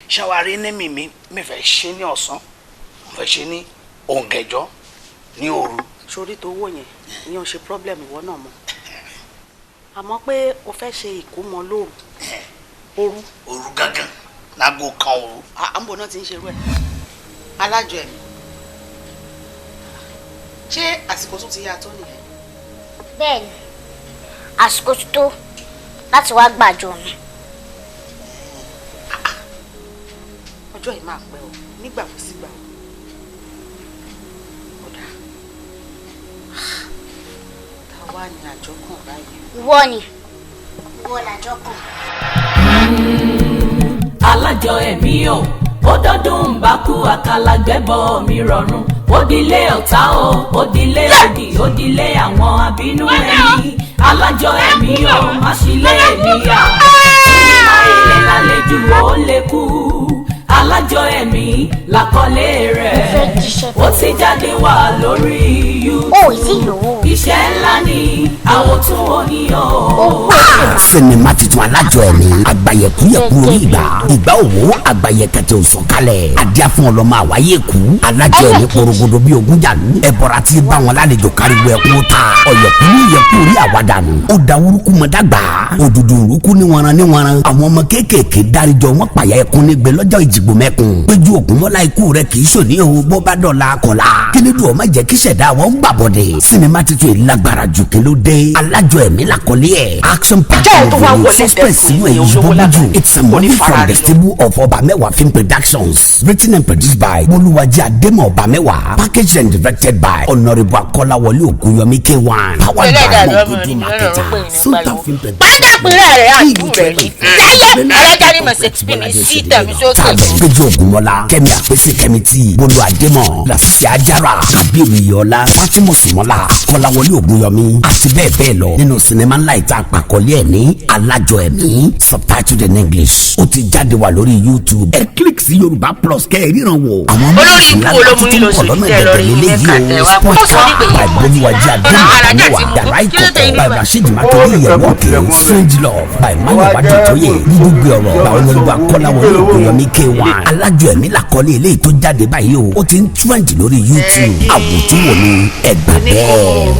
Ṣàwárí ní mímí mi fẹ́ ṣe ní ọ̀sán, mo fẹ́ ṣe ní òǹgẹ̀jọ́ ní òru. Sórí tó wò yẹn, ìyẹn ò ṣe problem, ìwọ náà mọ̀. Àmọ́ pé o fẹ́ ṣe ìkómọ lóru, òru. Òru gangan, láago 1 òru. À ń bọ̀ náà ti ń ṣerú ẹ̀. Alájọ ẹ̀mí, ṣé àsìkò tún ti yá tó nìyẹn? Bẹ́ẹ̀ni, àsìkò ti tó láti wá gbàjọ mi. Ọjọ́ yìí máa pẹ́ o, nígbà wo sígbà o? Ọ̀dà, ta wá ní àjọ kan báyìí? Ìwọ ni, ìwọ làjọ kan. Alájọ ẹ̀mí o, ó dọ́dún bá kú àkàlà gbẹ́bọ̀ mi rọrùn. Ó dilé ọ̀tá o, ó dilé òdì, ó dilé àwọn abínú ẹni. Alájọ ẹ̀mí o, má sílé níyà. Sinimá ilé lálejò ó lè kú. Alájọ ẹ̀mí làkọlé rẹ̀. Ó ti jáde wá lórí YouTube. Iṣẹ́ ńlá ni àwọn tún oníyàn. Sinimá titun Alájọ Ẹ̀mí, àgbàyẹ̀kúyẹ̀kú orí ìgbà ìgbà òwò àgbàyẹ̀kẹtẹ̀ òsọ̀kalẹ̀ adíá fún ọlọ́mọ àwáyé kú. Alájọ Ẹ̀mí porogodo bí ogun jàlú, ẹ̀bọ̀ra tí bá wọn lálejò káríwó ẹkún ta ọ̀yẹ̀kú yẹ̀kú orí àwàdànù ó da orúkú mọ́ dàgbà òdùdù òrùkú níwọ̀nran níwọ̀nran. Àwọn ọmọ kéékèèké dáríjọ wọn pàyà ẹkún nígbẹ́ lọ́jọ́ ìjìgbò mẹ́kun péjú Ògúnmọ́lá, ikú rẹ kì í ṣòní o, bó bá dọ̀la kọ̀la kílódé ọmọ jẹ́ kí ṣẹ̀dá wọn gbàbọ̀dẹ̀. Sinimá titun yìí lágbára jù, kí ló dé? Alájọ Ẹ̀mí làkọlé ẹ̀, action packed movie, suspense sínú ẹ̀ yìí bó jù. It's a movie from the stable of Ọba Mẹ́wàá Film Productions, written and produced by Bolúwàjí Adémọ̀ Ọba Mẹ́wàá, packaged and directed by Honourable Akọ́láwọlé Ògúnyọmí K1, powered by Mọ̀gúdú Marketer, Sultan Film Productions. Pàdàpìrẹ́ rẹ̀ àdúrà rẹ̀ rí láyé alájà ní mọ̀sẹ̀ mímí sí tẹ̀mí sókè. Péjú Ògúnmọ́lá, Kẹ́mi Àpèsè, Kẹ́mi tí Bólú Adémọ̀, Lásìsì Ajára, Kábírù Iyọ̀lá, Fatima Sùmọ́lá, Kọ́láwọlé Ògúnyọmí àti bẹ́ẹ̀ bẹ́ẹ̀ lọ nínú sinimá ńlá ìta àpàkọ́lé ẹ̀ ní Alájọ Ẹ̀mí, subtitled in English. Ó ti jáde wà lórí YouTube, ẹ click sí Yorùbá Plus kẹ́ ẹ ríran wò. Àwọn Olórí ikú olómú yín ló sì lọ́nà tẹ́ lọ rí ìbẹ̀rẹ̀ Mẹ́kà lélẹ́yìí tẹ́ o. wá. Sport Ó sọ wípé by Bolúwàjí Adémọ̀ Alájà Mẹ́wàá, tí mo Yàrá kí ló dé Ìkọ̀kọ̀ yín by bíbá? Rasheed Makinde, Ìyẹ̀wò Òkè, Strange Love by Mayowa Ditoye, Gbígbé Ọ̀rọ̀ by Honourable Akọ́láwọlé Ògúnyọmí K1. Alájọ Ẹ̀mí làkọlé eléyìí tó jáde báyìí o, ó ti ń trend lórí YouTube. Àwòtúwò ni, ẹgbà bẹ́ẹ̀.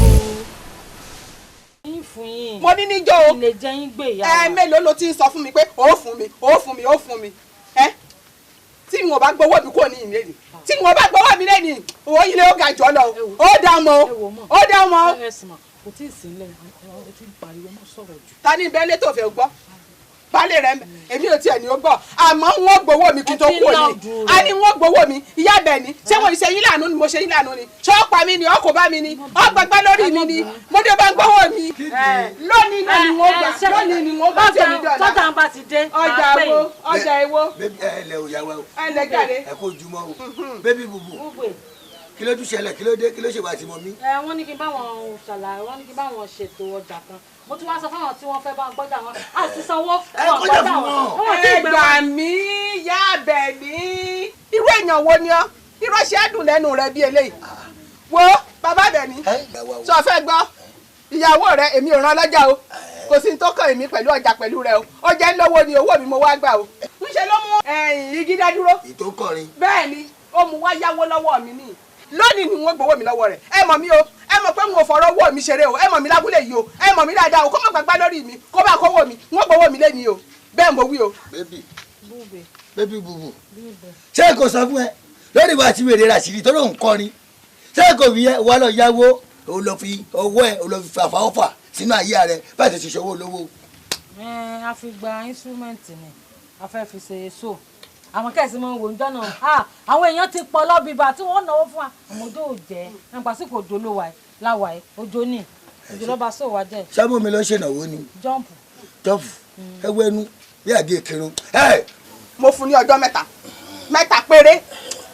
Mo ní níjọ́ o. Lè jẹ́ yín gbé ìyá Ẹ wa. mélòó ló ti ń sọ fún mi pé ó fún mi, ó fún mi, ó fún mi? Ẹ tí n ò bá gbowó mi kúrò ní ìlé ni, tí n ò bá gbowó mi lẹ́ni, owó ilé ó ga jọ lọ o. Ó dá mọ́ o, ó dá mọ́ o. Ẹ sì mọ̀ kò tí ì sílẹ̀, àwọn tí ń pariwo mọ́ sọ̀rọ̀ jù. Ta ní bẹ́ẹ̀ létò fẹ́ gbọ́ baálé rẹ? Èmi ò tiẹ̀ ní ó gbọ́, àmọ́ wọ́n gbowó mi kí n tó Ẹ ti kúrò ń ní. láòdù A rẹ̀. ní wọ́n gbowó mi. Ìyá bẹ̀ ni, ṣé wọ́n ṣe yín láàánú ni? Mo ṣe yín láàánú ni? Ṣé ó pa mí ni? Ó kò bá mi ni? Ó gbàgbá lórí mi ni? Mo dé bá ń gbowó mi lónìí náà ni wọ́n gbà, lónìí ni wọ́n gbà tí èmi dọ̀la. Tọ́jà ń bá ti dé. Ọjà máa pè wo? yín. Ọjà èwo? Baby, ẹ lẹ o, yàwá o. Ẹ lẹ jáde. Ẹ kó jùmọ̀ o, baby bubu. Búbè. Kí ló tún ṣẹlẹ̀? Kí ló dé? Kí ló ṣe wà tí mo mí? Ẹ wọ́n ní kí n bá wọn ṣàlàyé, wọ́n ní kí n bá wọn ṣètò ọjà kan. Mo tún wá sọ fáwọn tí wọ́n fẹ́ bá wọn gbọ́jà wọn á sì sanwó. Ẹ wọn kọjá gbọ́jà fún wọn. wọn. Wọn ò tí Ẹ ì gbé gbà wọn. mí, yá bẹ̀ ní. Irú èèyàn wo ni ọ́? Irọ́ ṣe é dùn lẹ́nu rẹ bí eléyìí. Wo bàbá bẹ̀ ní. Ẹ yàwá o. Sọ fẹ́ gbọ́, ìyàwó rẹ, èmi ò rán lọ́jà o. Kò sí ní tó kàn èmi pẹ̀lú ọjà pẹ̀lú rẹ o. Ó jẹ́ ńlọ́wọ́ ni, owó mi mo wá gbà o. Ńṣe ló mú ẹ̀yìn igi dá dúró. Ètò kọrin. Bẹ́ẹ̀ ni, ó mú wá yáwó lọ́wọ́ mi ní lónìí ni wọ́n gbowó mi lọ́wọ́ rẹ̀. Ẹ mọ̀ mí o, ẹ mọ̀ pé n ò fọ̀rọ̀ owó mi ṣeré o. Ẹ mọ̀ mí lábúlé yìí o, ẹ mọ̀ mí dáadáa o. Kó má gbàgbá lórí mi, kó bá kówó mi, wọ́n gbowó mi lẹ́ni o. Bẹ́ẹ̀ mo wí o. Baby, baby bubu, ṣé kò sọ fún ẹ lórí ìwà àti wèrè Ràṣídì tó lóun kọrin? Ṣé kò fi ẹ wà lọ yáwó, o lọ fi ọwọ́ ẹ, o lọ fi fàfà ọfà sínú ayé rẹ báyìí tó ṣe ṣòwò lówó? Ẹ a fi gba instrument ni, a fẹ́ fi ṣe so àwọn kẹ́sì mọ́ wò ń jọ́nà. Ah, àwọn èèyàn ti pọ̀ lọ́bìbà tí wọ́n náwó fún wa. Ọmọdé ò jẹ́ ẹ̀ pàṣípò òjò ló wà ẹ̀ láwà ẹ̀, òjò ní òjò lọ́ba sóò wá jẹ́. Sábà mi lọ ṣèlànwó ni. Jọ́ǹpù. Tọ́fù ẹwọ́ ẹnu bí àgé kírun ẹ. Mo fún ní ọjọ́ 3, 3 péré.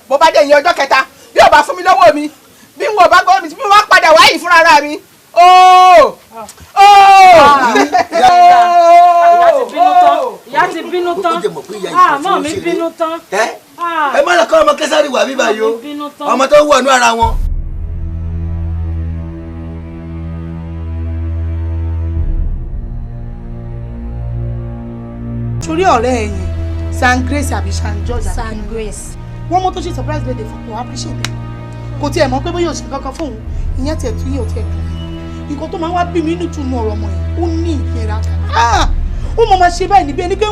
Bó bá dé ìyẹn ọjọ́ kẹta, bí ò bá fún mi lọ́wọ́ mi, bí n ò bá gbọ́ mi, bí wọ́n padà wáyìí fúnra ara mi ooo ooo. Ìyá ti bínú tán, ìyá ti bínú tán. Ó jẹ́ mọ̀ pé ìyá Ah, ìkọ̀ tí mọ́ ó mi ṣeré. bínú tán. Ẹ Ah. ẹ má lọ kọ́ ọmọ kẹsàrì wà bíbá yìí o. Mọ́ mi bínú tán. Ọmọ tó ń wọnú ara wọn. Torí ọ̀rẹ́ ẹ yẹn San Grace àbí San George. San Grace. Wọ́n mọ́ tó ṣe surprise birthday fún kò appreciate ẹ̀. Kò tiẹ̀ mọ̀ pé bóyá òṣì kankan fóun, ìyẹn tiẹ̀ tún yẹ ò tiẹ̀ dùn. Nǹkan tó máa ń wá bí mi nínú ìtùnú ọ̀rọ̀ ọmọ yẹn, ó ní ìgbéra. Ó mọ̀ máa ṣe báyìí níbi ẹni pé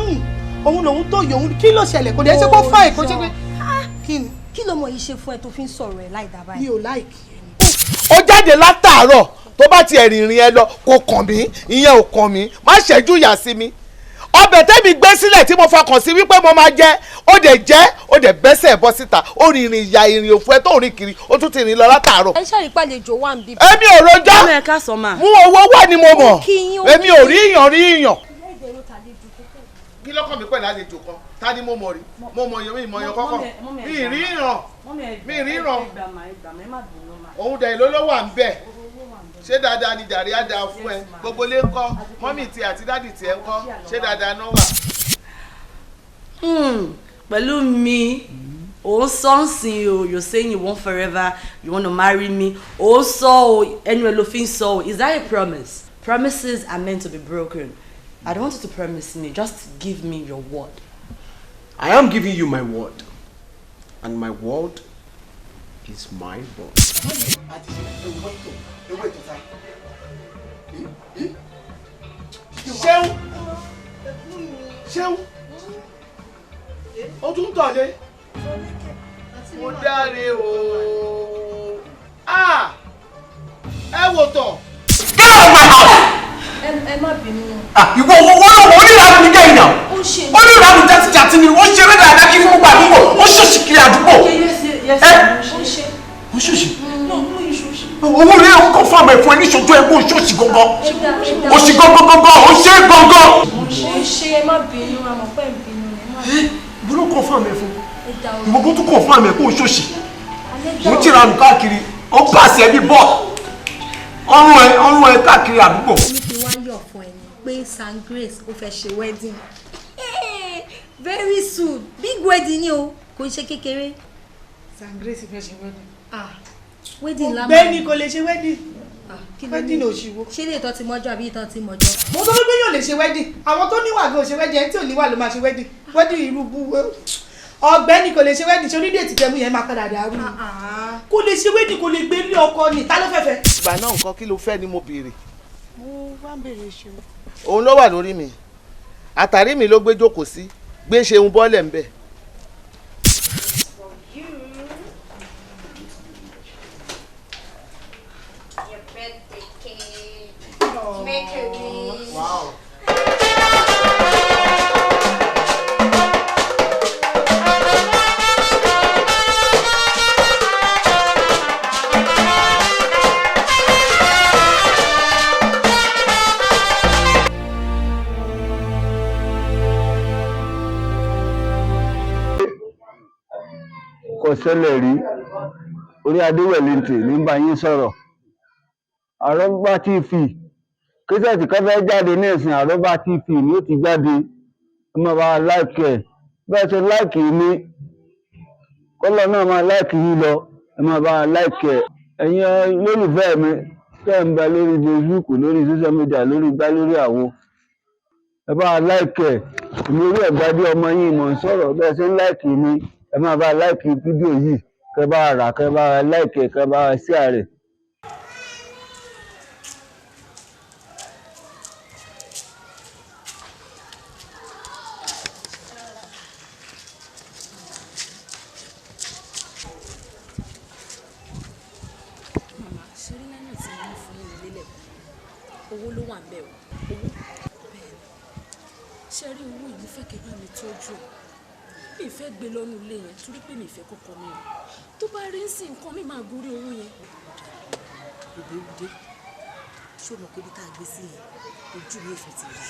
òun lòun tó yọ òun kí ló ṣẹlẹ̀ kò dẹ̀ ṣe kó fà ẹ̀ kó ṣe pé kí ni. Kí lọmọ yìí ṣe fún ẹ tó fi ń sọ̀rọ̀ ẹ̀ láì dábàá Mi ò láìkì ẹ. Ó jáde látàárọ̀ tó bá ti ẹ̀rìnrìn ẹ lọ kò kàn mí, ìyẹn ò kàn mí, má ṣẹ́jú yà sí mi. Ọbẹ̀ tẹ́mi gbé sílẹ̀ tí mo fọkàn sí wípé mo máa jẹ, ó dẹ̀ jẹ́, ó dẹ̀ bẹ́sẹ̀ bọ́ síta, ó rìnrìn ìyà ìrìn òfu ẹ tó rìn kiri, ó tún ti rìn lọ látàárọ̀. Ẹ ṣàrípàlejò wà ń bí. Èmi ò rojọ́, mú owó wà ni mo mọ̀, èmi ò rí ìyàn rí ìyàn. Kí lọ́kàn mi pẹ̀lú àlejò kan, ta ni mo mọ̀ rí, mo mọ̀ yàn, mi mọ̀ yàn kọ́kọ́, mi rí ìràn, mi rí ìràn, òun dẹ̀ ló ló wà ń bẹ̀. Ṣé dáadáa ni jàre á dáa fún ẹ, gbogbo lé ń kọ́, mọ́mì tiẹ̀ àti dádì tiẹ̀ ń kọ́, ṣé dáadáa náà wà. Pẹ̀lú mi, ò ń sọ ń sìn o, you're saying you want forever, you want to marry me, ò ń sọ o, ẹnu ẹ ló fi ń sọ o, is that a promise? Promises are meant to be broken. I don't want you to promise me, just give me your word. I am giving you my word, and my word is my word. Ṣeun, Ṣeun, ó tún tọ̀lé. Mo dáre o. Ẹ wò tọ̀. Get out of my house! Ẹ má bínú. Ìwọ owó lọ́wọ́ onírànú ní gẹ̀yìn náà. Onírànú játijàti ni ó ṣeré dáadáa kiri gbogbo àdúgbò, ó ṣòṣì kiri àdúgbò. Ó ṣòṣì. Owó rẹ̀ ó kọ́ fún àmọ̀ ẹ̀fọn ẹni ṣojú ẹ̀kọ́ oṣooṣì gangan. Oṣì gangan gangan, ó ṣe é gangan. Ó ṣe é, má bínú, àmọ̀ pẹ́ ń bínú ni. Ìwọ ló kọ́ fún àmọ̀ ẹ̀fọn. Ìwọ kó tún kọ́ fún àmọ̀ ẹ̀kọ́ oṣooṣì. Mo ti ranù káàkiri, ó pàṣẹ ẹbí bọ̀. Ọrùn ẹ káàkiri àdúgbò. Ní kí wá yọ̀ fún ẹni pé San Grace ó fẹ́ ṣe wedding. Very soon, big wedding ni o, kò ń ṣe kékeré. San Grace fẹ́ ṣe wedding. Wedding la máa. Ọ̀gbẹ́ni kò lè ṣe wedding. Wedding òṣìwò. Ṣé lè tọ́ ti mọ́jọ́ àbí ìtọ́ ti mọ́jọ́? Mo sọ pé yóò lè ṣe wedding. Àwọn tó níwà gan ò ṣe wedding, ẹni tí ò níwà ló máa ṣe wedding. Wedding irú bú. Ọ̀gbẹ́ni kò lè ṣe wedding, ṣe onídìí tẹ̀mú yẹn máa padà dàrú. Kò lè ṣe wedding, kò lè gbé ilé ọkọ ni, ta ló fẹ́ fẹ́? Ìgbà náà nǹkan kí ló fẹ́ ni mo béèrè. Mo wá ń béèrè ṣeun. Òun ló wà lórí mi. Àtàrí mi ló gbé jókòó sí, gbé ṣeun bọ́lẹ̀ ń bẹ̀. Make a wish. Wow. Kò ṣẹlẹ̀ rí, orí Adéwẹ̀lẹ́ntì ní bá yín sọ̀rọ̀. Àrọ́bá TV késẹ̀tì kan fẹ́ jáde ní ìsìn, Àrọ́bá TV ni ó ti jáde. Ẹ máa bá láìkì ẹ̀, bẹ́ẹ̀ ṣe láìkì mi kọ́lọ́ náà máa láìkì yín lọ, ẹ máa bá láìkì ẹ̀. Ẹ̀yin olólùfẹ́ mi tẹ́ ń bẹ lórí Facebook, lórí social media, lórí gbá, lórí àwo, ẹ bá láìkì ẹ̀. Èmi orí ẹ̀gbádé ọmọ yín mọ̀ ń sọ̀rọ̀, bẹ́ẹ̀ ṣe ń láìkì mi ẹ máa bá láìkì fídíò yìí, kẹ́ bá rà, kẹ́ bá láìkì ẹ̀, kẹ́ bá ṣíà rẹ̀. Owó ló wà ńbẹ̀ o, owó bẹ́ẹ̀ ni. Ṣe rí owó yìí, mo fẹ́ kẹ́ bá mi tọ́jú ẹ̀. Mi fẹ́ gbé lọ́nu ilé yẹn torí pé mi fẹ́ kọ́kọ́ mi o. Tó bá rí sí nǹkan mi máa gorí owó yẹn. Òde ṣó mọ̀ pé ibi tá a gbé sí yẹn ojú mi ò fi ti rí,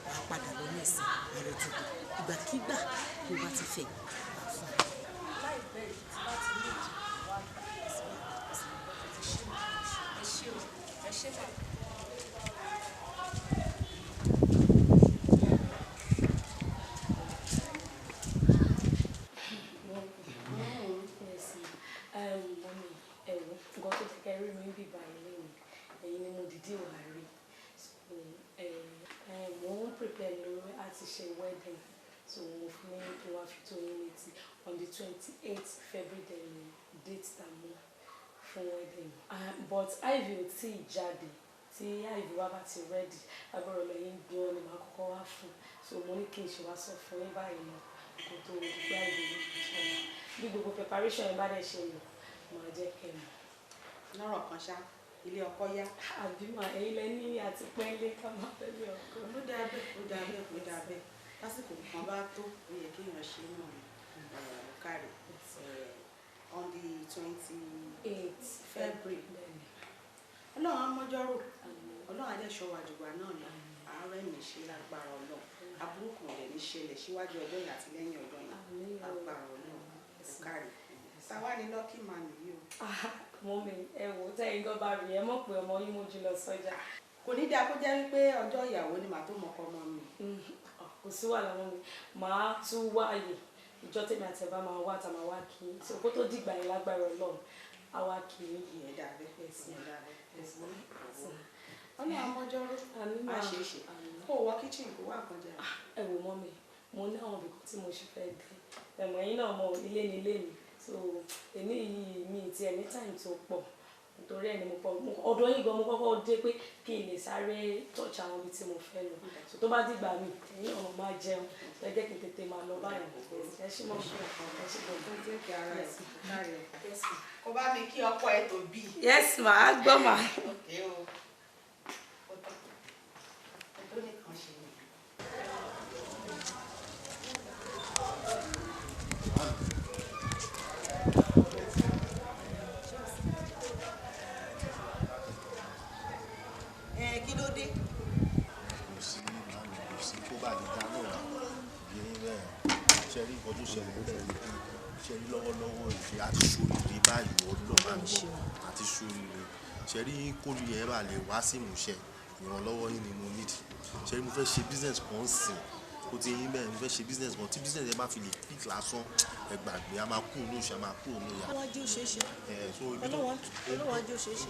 wàá padà lọ ní ẹ̀sìn wàá lọ jókòó. Ìgbàkigbà tó bá ti fẹ́ wàá fún un. Láìpẹ́ yìí tí bá ti ní ìjì wá ẹ ṣé o, ẹ ṣé mà. Mo ń prepare lórí àti ṣe wedding, so mo fi ní 28 February dẹ̀ ni date tá a mú fún wedding. But Ivy ò tí ì jáde. Tí Ivy wa bá ti ready, agbára lẹ́yìn gan ni màá kọ́kọ́ wá fún. So mo ní kí n ṣe wá sọ fún yín báyìí náà kó tó di pé Ivy ló fi jáde. Bí gbogbo preparation yẹn bá dẹ̀ ṣe lọ, màá jẹ́ kẹ́ mọ̀. Lọ́rọ̀ kan ṣá, ilé ọkọ yá. Àbí mà, ẹ̀yin lẹ ní àti pẹ́ńlé ká máa fẹ́ lé ọkọ. Ó dáa bẹ́ẹ̀, ó dáa bẹ́ẹ̀, ó dáa bẹ́ẹ̀. Lásìkò kan bá tó, ó yẹ kéèyàn ṣe é náà ni. Káre. On the 28 February. Ọlọ́run á mọ́jọ́rò, Ọlọ́run á dẹ̀ ṣọ́ wa jùgbà náà ni. Àárẹ̀ mi ṣe lágbára Ọlọ́run. Aburú kan ò dẹ̀ ní ṣẹlẹ̀ síwájú ọjọ́ yẹn àti lẹ́yìn ọjọ́ yẹn. Lágbára Ọlọ́run. Káre. Táwa ni lucky man yìí o. Mọ́mí, ẹ wò ó, tẹ́yìn gan bá rí ẹ mọ̀ pé ọmọ yín mójú lọ sọ́jà. Kò ní dáa kó jẹ́ wípé ọjọ́ ìyàwó ni màá tó mọkọ ọmọ mi. Kò sí wàhálà mọ́mí, màá tún wáàyè ìjọ tèmi àti ẹ̀bá máa wá tá máa wá kí i. So kó tó dìgbà yẹn lágbára Ọlọ́run, á wá kí i. Ìyẹn dáa bẹ́ẹ̀, ìyẹn dáa bẹ́ẹ̀. Ọlọ́run amọ́jọ́rò, á ṣe é ṣe. Kó o wọ kíchìn kó wá nǹkan jẹ. Ẹ wò mọ́mí, mo ní àwọn ibìkan tí mo ṣe fẹ́ dé. Ẹ̀mọ̀ ẹ̀yin náà mọ ilé ni ilé mi. So èmi yìí mi ti ẹ̀ ní time tó pọ̀. Nítorí ẹ̀ ni mo pọ̀ ọ̀dọ̀ yín gan mo kọ́kọ́ dé pé kí n lè sáré touch àwọn ibi tí mo fẹ́ lọ. So tó bá dìgbà mi, ẹ̀yin náà máa jẹun. So ẹ jẹ́ kí n tètè máa lọ báyìí. Ẹ ṣé mọ́, ẹ ṣé gan. Kó bá mi kí ọkọ ẹ tó bí. Yes ma, á gbọ́ ma. Okay o. Tó nìkan ṣe ni. Kí ló dé? Kò sí màmí, kò sí kó bá lè dá náà bí bẹ́ẹ̀. Ṣe rí nǹkan tó ṣẹlẹ̀ bẹ́ẹ̀ ni pé ṣe rí lọ́wọ́lọ́wọ́ ìfẹ́ àti ṣoríire báyìí, Ọlọ́run máa ń gbọ́ àti ṣoríire. Ṣe rí kórìí yẹn bá lè wá sí ìmúṣẹ, ìrànlọ́wọ́ yín ni mo need. Ṣe rí mo fẹ́ ṣe business kan sìn, kó ti yín bẹ́ẹ̀, mo fẹ́ ṣe business kan tí business yẹn bá fi lè click lásán, ẹ gbàgbé, a máa kúrò ní òṣì, a máa kúrò ní ìyà. Ọlọ́run á jẹ́ ó ṣeé ṣe. Ọlọ́run á jẹ́ ó ṣeé ṣe.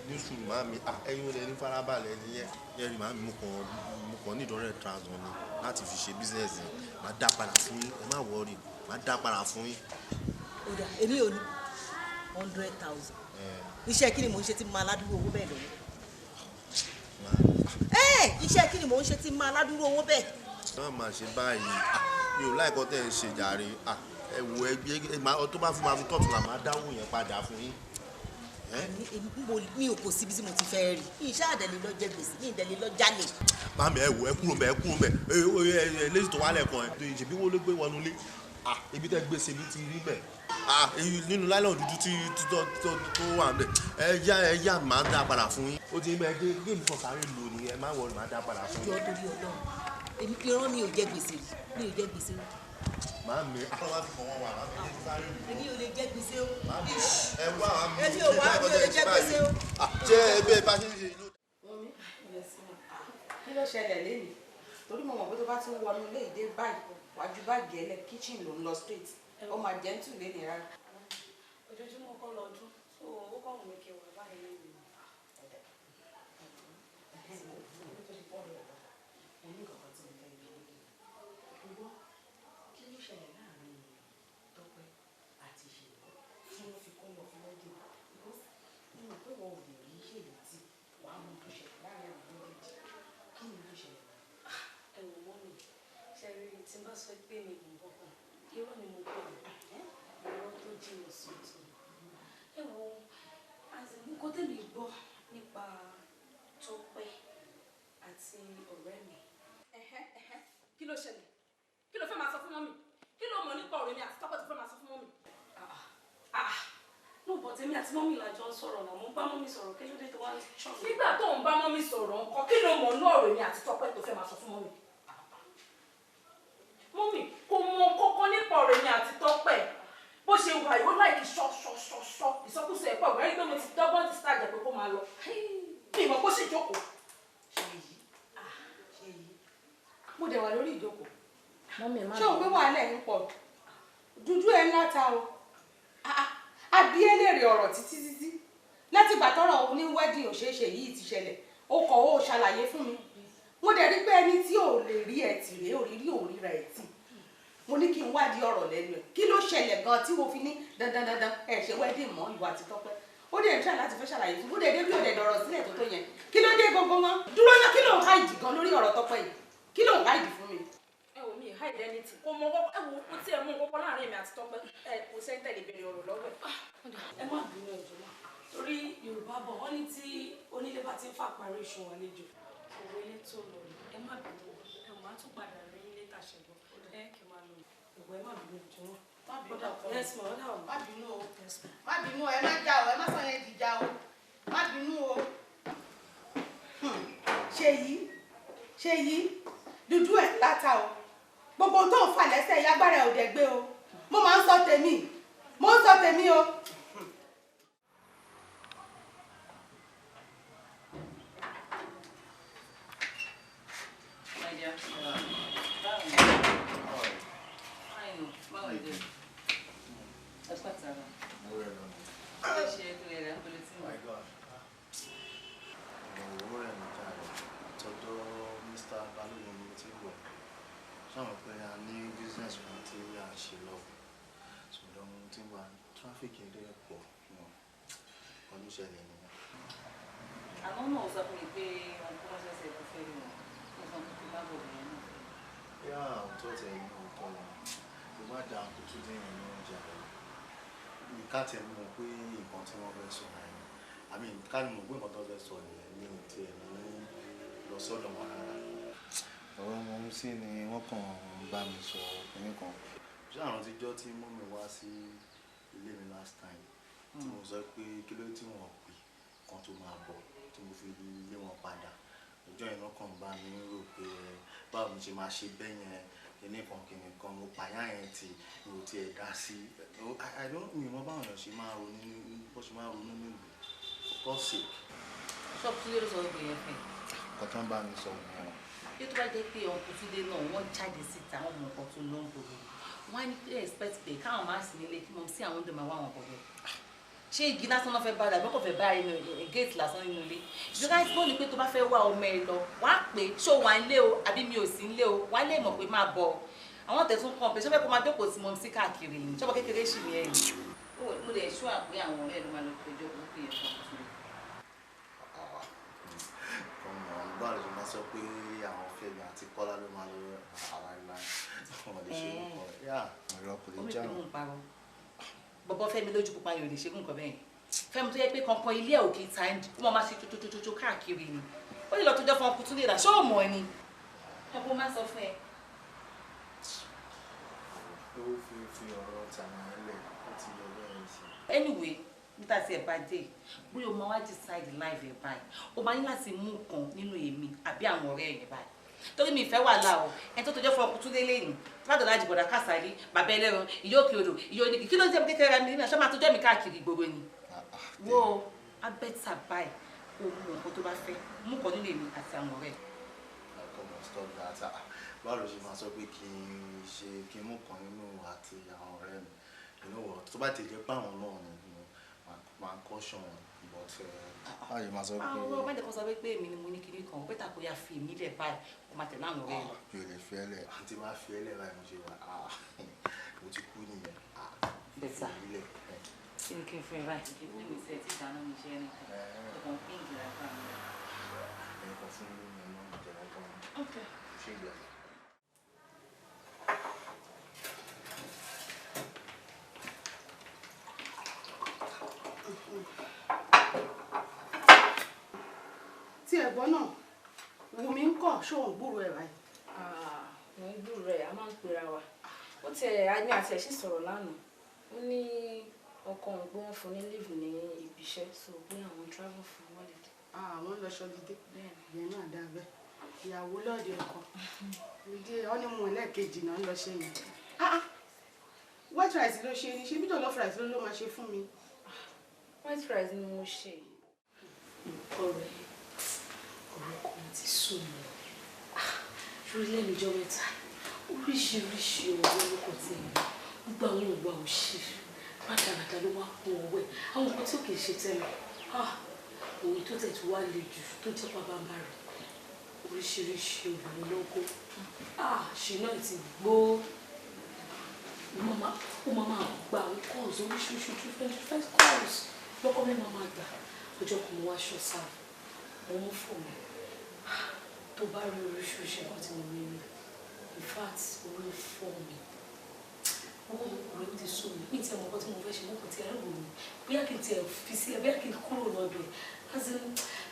Ní sùúrù màmí, ẹ̀yin ò lè ní farabalẹ̀ nìyẹn. Ẹ rí màmí, mo kàn ní 100,000 ni láti fi ṣe business yẹn. Màá dá padà fún yín, ẹ má worry, màá dá padà fún yín. Ó dà, èmi ò ní 100,000. Iṣẹ́ kí ni mò ń ṣe tí mo máa ládùúgbò owó bẹ́ẹ̀ lọ́wọ́? Iṣẹ́ kí ni mò ń ṣe tí mo máa ládùúgbò owó bẹ́ẹ̀? Má máa ṣe báyìí, mi ò láìkọ́ tẹ́ ẹ ṣe jàre. Ẹ wo ẹgbẹ́ tó bá fún ma fi tọ́tù là máa dáwọ́ yẹn padà fún yín. Mi ò kò síbi tí mo ti fẹ́ rí. Iṣẹ́ àdẹ̀lẹ̀ lọ jẹ gbèsè, mi ìdẹ̀lẹ̀ lọ jalè. Màmí ẹ wò, ẹ kúrò mbẹ, ẹ kúrò mbẹ. Ẹ lẹ́sìn tó wà lẹ́ẹ̀kan ẹ̀ ṣèbí wo ló gbé wọnú ilé? Ibi tẹ́ gbèsè mi ti rí bẹ̀. Nínú láìlọ́ọ̀ dúdú tí tó wà ń bẹ̀. Ẹ yá máa dá padà fún yín. Ó ti ń bẹ gé mi kan sáré lò ní ẹ má wọlé, máa dá padà fún yín. Jọ torí Ọlọ́run, èmi ìran mi ò jẹ gbèsè rí, mi ò jẹ gbèsè rí. Màmí, àwọn máa fi kàn wọ́n wà, màmí ẹ sáré lò. Èmi ò lè jẹ gbèsè o. Màmí ẹ wá àmì. Èmi ò wá, mi ò lè jẹ gbèsè o. Ṣé ẹbí ẹ bá ṣe ń ṣe ìlú? Kí ló ṣẹlẹ̀ lénìí? Torí mo mọ̀ pé tó bá ti ń wọnú ilé ìdé báyìí, wàá ju báàgì ẹ lẹ̀, kíchìn ló ń lọ straight. Ó máa jẹ́ ń tù lénìí rárá. Ojoojúmọ́ kọ́ lọ́dún, so ó kàn wọ́n mi kí n wà báyìí lénìí. Kí ló ṣẹlẹ̀ láàrin Tọ́pẹ́ àti Ṣèyí tí wọ́n fi kọ́ lọ fún wedding? Because mo mọ̀ pé wọn ò lè rí Ṣèyí tí wàá mọ tó ṣẹlẹ̀ láàrin àwọn méjèèjì. Kí ni tó ṣẹlẹ̀? Ẹ wò mọ́mì, ṣe rí tí n bá sọ pé mi ò mọ̀ kan, irọ́ ni mo pè é, irọ́ tó jìnnà sọ̀tún. Ẹ wo, nǹkan tèmi gbọ́ nípa Tọ́pẹ́ àti ọ̀rẹ́ mi. Kí ló ṣẹlẹ̀? Kí ló fẹ́ máa sọ fún mọ́mì? Kí ló mọ̀ nípa ọ̀rẹ́ mi àti Tọ́pẹ́ tó fẹ́ máa sọ fún mọ́mì? No, but èmi àti mọ́mì la jọ ń sọ̀rọ̀ náà, mo ń bá mọ́mì sọ̀rọ̀, kí ló dé tó wá ń ṣọ̀rọ̀? Nígbà tó ń bá mọ́mì sọ̀rọ̀ ńkọ́, kí ló mọ̀ ní ọ̀rẹ́ mi àti Tọ́pẹ́ tó fẹ́ máa sọ fún mọ́mì? Mọ́mì kò mọ kọ́kọ́ nípa ọ̀rẹ́ mi àti Tọ́pẹ́. Bó ṣe wà yóò láìkí ṣọ́ṣọ́ṣọ́ ìsọkúsọ ẹ̀pọ̀ ọ̀rẹ́ rí pé mo ti dọ́gbọ́n ti sáàjẹ̀ pé kó máa lọ. Mi ìmọ̀ kó sì jókòó. Ṣèyí, mo dẹ̀ wà lórí ìjókòó. Ṣé o pé wàhálà ẹ̀ ń pọ̀? Dúdú ẹ̀ ńlá ta o. Àbí ẹlẹ́rìí ọ̀rọ̀ títí títí. Láti ìgbà tọ́rọ̀ ní wedding ò ṣeé ṣe yìí ti ṣẹlẹ̀, ó kọ̀ ó ṣàlàyé fún mi. Mo dẹ̀ rí pé ẹni tí ò lè rí ẹ̀ tì rèé, òrírí òríra ẹ̀ tì. Mo ní kí n wádìí ọ̀rọ̀ lẹ́nu ẹ̀. Kí ló ṣẹlẹ̀ gan tí mo fi ní dandan dandan ẹ̀ ṣe wedding mọ́ ìwà àti Tọ́pẹ́? Ó dẹ̀ ń try láti fẹ́ ṣàlàyé fún mi. Ó dẹ̀ dé bí ó dẹ̀ dọ̀rọ̀ sílẹ̀ tó tó yẹn. Kí ló dé gangan mọ́? Dúró ná, kí ló ń hide gan lórí ọ̀rọ̀ Tọ́pẹ́ yìí? Kí ló ń hide fún mi? Ẹ wò mí hide anything. Kò mọ kọ́kọ́, ẹ wò ó tí ẹ mú kọ́kọ́ láàrin èmi àti Tọ́pẹ́. Ẹ kò sẹ́ńtẹ̀ lè béèrè ọ̀rọ̀ lọ́wọ́ ẹ̀. Ẹ má bínú ẹjọ́ wa. Torí Yorùbá bọ̀, wọ́n ní tí onílé bá ti ń fà parí ìṣòwò àlejò. Òwe ilé tó lọ ni. Ẹ má bínú. Ẹ wò á tún padà rí yín later ṣẹ̀gbọ́n. Ẹ kì í máa lọ. Ẹ̀wọ̀ ẹ má bínú ẹjọ́ wa. Má bínú ọkọ mi. Yes ma, ó dà wọ́n. Má bínú o. Má bínú o, ẹ má jà o, ẹ má sọ yẹn dìjà o. Má bínú o. Ṣèyí, Ṣèyí, dúdú ẹ̀ láta o. Gbogbo ohun tó ń fà lẹ́sẹ̀ yìí, agbára ẹ̀ ò dẹ̀ gbé o. Mo máa ń sọ tèmi. Mo ń sọ tèmi o. My dear. Fine o, báwo ni? Ẹ kú àtàrà. Kí ló ṣe é tó yẹ rẹ̀ ń bolo tí mo? My God. Owó rẹ̀ mi jáde. Tọ́jọ́ Mr. Balógun ni mo ti bọ̀. Ṣáwọn pé a ní business kan tí a ń ṣe lọ́wọ́. Ṣùgbọ́n mo ti wà traffic yẹn dẹ́ pọ̀. Nǹkan ló ṣẹlẹ̀ nìyẹn. Àná náà ó sọ fún mi pé ọkọ ránṣẹ́ sí ẹ kó fẹ́ rí wọn. Mo sọ fún pé má bọ̀ bẹ̀rẹ̀ náà. Yá òótọ́ tẹ̀ ní òótọ́ ni. Mo má da àkótó dé yẹn ní ọjà rẹ̀. Ká tiẹ̀ mọ̀ pé nǹkan tí wọ́n fẹ́ sọ nìyẹn. I mean, ká ní mọ̀ pé nǹkan tó fẹ́ sọ nìyẹn mi ò tiẹ̀ ní lọ sọ́dọ̀ wọn rárá. Ọ̀rọ̀ wọn sí ni wọ́n kàn ń bá mi sọ kinní kan. Ṣé àwọn tíjọ́ tí mọ́mì wá sí ilé mi last time tí mo sọ pé kí ló tí wọ́n pè kan tó máa bọ̀ tí mo fi lé wọn padà. Ọjọ́ yẹn náà kàn ń bá mi rò pé báwo ni ṣe máa ṣe bẹ́ẹ̀ yẹn kinní kan kinní kan mo pàyà yẹn tì mi ò tiẹ̀ dá sí. I don't mi mọ báwọn èèyàn ṣe máa ronú bó ṣe máa ronú nílùú for God's sake. Ṣọ́ọ̀bù Túndé ló sọ gbogbo yẹn fún ẹ. Nǹkan tó ń bá mi sọ nìyẹn o. Bí tó bá jẹ́ pé ọkùnrin Túndé náà wọ́n jáde síta wọ́n mọ nǹkan tó lọ ń gbogbo. Wọ́n á ní pé expect pé káwọn máa sì nílé kí mo sí àwọn ọdún máa wá àwọn bọ̀bọ̀. Ṣé igi lásán náà fẹ́ bá dàbí wọ́n kò fẹ́ bá inú gate lásán nínú ilé? Ìjọba ìsìnkú ni pé tó bá fẹ́ wá ọmọ ẹ lọ, wàá pè ṣó wà ń lé o àbí mi ò sí ń lé o, wàá lè mọ̀ pé máa bọ̀. Àwọn tẹ̀sán kan pé ṣé fẹ́ kó máa jókòó sí mọ́ sí káàkiri ni? Ṣọ́bọ̀ kékeré ṣì ní ẹ̀yìn. Mo lè ṣú àpé àwọn ọ̀rẹ́ ló máa lọ péjọ burúkú yẹn fún ọkùnrin. Ọmọ báwo ló máa sọ pé àwọn Fẹ́mi àti Kọ́lá ló máa lọ ara ìlà wọn lè ṣe orúkọ rẹ̀. Yá ọ̀rọ̀ kò lè Omi já pé mò wọn. ń parọ́. Bọ̀bọ̀ Fẹ́mi lójú pupa yóò lè ṣe nǹkan bẹ́ẹ̀. Fẹ́mi tó yẹ pé kankan ilé ẹ̀ ò kì í ta ẹ́, ó máa máa ṣe tótótótó káàkiri ni. Ó lè lọ tó jẹ́ fún ọkùnrin Túndé rà, ṣé ò mọ̀ ẹ́ ni? Ọkùnrin máa ń sọ fún ẹ. Ó fi ọ̀rọ̀ tàwọn ẹlẹ́ ó ti yọ bẹ́ẹ̀ sí. Anyway, níta tí ẹ bá dé, bóyá o máa wá decide life ẹ báyìí, o máa ní láti mú kan nínú èmi àbí àwọn ọ̀rẹ́ ẹ báyìí. Torí mi ìfẹ́ wà láò, ẹni tó tọjọ́ fún ọkùnrin Túndé lẹ́yìn, tó bá dọ̀la jìbọ̀dà Kásálí, bàbá ẹlẹ́ran, ìyá òkè odò, ìyá oníkì, kí ló ń jẹ́ kékeré mi nínú àṣọ máa tọjọ́ mi káàkiri ìgboro ni. Wo abẹ́tà báyìí, kó mú nǹkan tó bá fẹ́, mú kan nínú èmi àti àwọn ọ̀rẹ́ ẹ. Come on, stop that. Báwo ló ṣe máa sọ pé kí n ṣe kí n mú kan nínú àti àwọn ọ̀rẹ́ mi? You know what? Tó bá ti jẹ́ pé àwọn náà ni màá caution wọn, but báwo ṣe máa sọ pé Àwọn ọmọ ẹ̀dẹ̀ kan sọ pé èmi ni mo ní kinní kan, bẹ́tà kó yá fi èmi lẹ̀ báyìí, kó máa tẹ̀lé àwọn ọ̀rẹ́ ẹ lọ. Mi ò lè fi ẹ́ lẹ̀. Àǹtí máa fi ẹ́ lẹ̀ báyìí mo ṣe wà. Mo ti kú nìyẹn. Bẹ́tà. Fi lẹ̀. Kí ni kí n fún ẹ báyìí? Kí ni mi ṣe ti dáná mi ṣe ẹni kan? Ọkàn pínkì rẹ̀ fún mi. Ẹ̀yin kan fún mi ní ọmọ ìjẹ̀wọ́ kan. Okay. Ṣé ìgbà? Tí ẹ̀gbọ́n náà, Wùmí ń kọ̀ ṣóun gbúrò ẹ̀ báyìí. Mo ń gbúrò ẹ̀, a máa ń pera wa. Ó tiẹ̀ àmì àti ẹ̀ sì sọ̀rọ̀ lánàá. Ó ní ọkọ òun pé wọ́n fún ní leave ní ibi iṣẹ́, so pé àwọn travel fún holiday. Àwọn lọ ṣọlidé. Ìyẹn náà dáa bẹ́ẹ̀. Ìyàwó lọ́ọ̀dẹ ọkọ. Ìdí ọ́nímù ẹlẹ́ẹ̀kejì náà ń lọ ṣe yẹn. White rice ló ṣe ni, ṣe bí jollof rice ló máa ṣe fún mi. White rice ni mo ṣe. Ọ̀rẹ́, ọ̀rọ̀ kan ti sú mi. Ṣorí lẹ́nu ọjọ́ mẹ́ta, oríṣiríṣi ọ̀rọ̀ ló kàn ti mọ̀. Gbogbo àwọn ìwà òṣì, rádaràda ló wá kún ọwọ́ ẹ̀. Àwọn nǹkan tí ò kì í ṣe tẹ́lẹ̀. Òun tó tẹ̀ tó wá le jù tó jẹ́ pàbàmà rẹ̀. Oríṣiríṣi obìnrin ló kó. Ṣìnà ti gbó. Ó máa gba àwọn calls oríṣiríṣi different calls lọ́kọ́ mi máa gbà. Ọjọ́ kan mo wá ṣọ́ sáà, mo mú fóònù mi. Tó bá rí oríṣiríṣi nǹkan tí mo rí rí, in fact, orí fọ́ mi. Owó ọ̀rẹ́ mi ti sú mi, mi ti ẹ̀ mọ̀ nǹkan tí mo fẹ́ ṣe, mo kàn ti ẹ̀rọ mi. Bóyá kí n tiẹ̀ fi sílẹ̀, bóyá kí n kúrò lọ́dọ̀ ẹ̀. As in,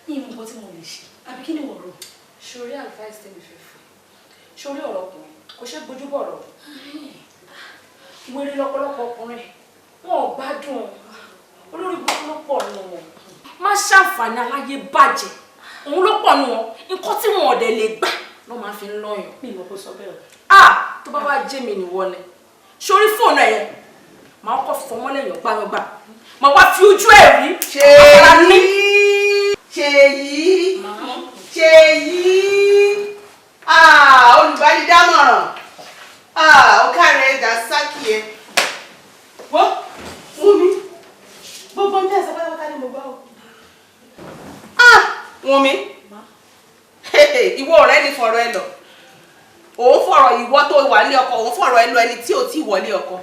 mi ì mọ̀ nǹkan tí mo lè ṣe. Àbí kí ni ìwọ rò? Ṣorí advice tẹ́mi fẹ́ fún ẹ. Ṣorí ọ̀rọ̀ ọkùnrin, kò ṣe gbójú bọ̀rọ̀. Wèrè lọ́pọ̀lọpọ̀ ọkùnrin, wọn ò gbádùn. Olórí burúkú ló pọ̀ nù wọn. Má ṣàǹfààní aláyé bàjẹ́. Òun ló pọ̀ nù wọn. Nǹkan tí wọn ò dẹ̀ lè gbà ló máa fi ń lọ́yàn. Mi ì mọ̀ kó sọ bẹ́ẹ̀ o. Ah! Tó bá wá jẹ́ mi nìwọ ni. Ṣorí fóònù ẹ̀ yẹn, màá kọ́ fọmọ́lẹ̀ yàn gbangba. Màá wá fi ojú ẹ̀ rí. Ṣèyí Ṣèyí ah olùbánidámọ̀ràn ah ó káre Dànsákì ẹ wọ́n fún mi gbogbo ń tẹ̀sán pátápátá ni mo gbọ́ o. Ah Wùnmí, ìwọ ọ̀rẹ́ ni fọ̀rọ̀ ẹ lọ, òun fọ̀rọ̀ ìwọ tó wà ní ọkọ, òun fọ̀rọ̀ ẹ lọ ẹni tí ò tí wọlé ọkọ.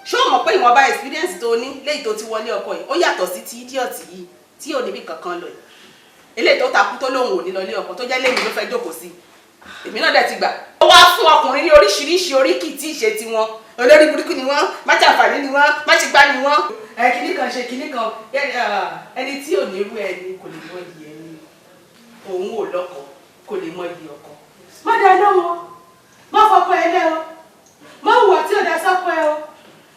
Ṣé o mọ̀ pé ìwọ̀nba experience tó ní léyìí tó ti wọlé ọkọ yìí ó yàtọ̀ sí ti idiot yìí tí ò níbi kankan lọ yìí, eléyìí tó takú tó lóun ò ní lọlé ọkọ tó jẹ́ lẹ́yìn ló fẹ́ jókòó sí, èmi náà dẹ̀ ti gbà. Ó wá fún ọkùnrin ní oríṣiríṣi oríkì tí ì ṣe tiwọn, olórí burúkú ni wọ́n, má ṣàǹfààní ni wọ́n, má ṣe gbá ni wọ́n. Ẹ kinní kan ṣe kinní kan, ẹni tí ò ní irú ẹni kò lè mọ iyì ẹni, òun ò lọ́kọ kò lè mọ iyì ọkọ. Má dá lóhùn o, má fọkọ ẹ lẹ́ o, má hùwà tí ò dá sọ́kọ ẹ o,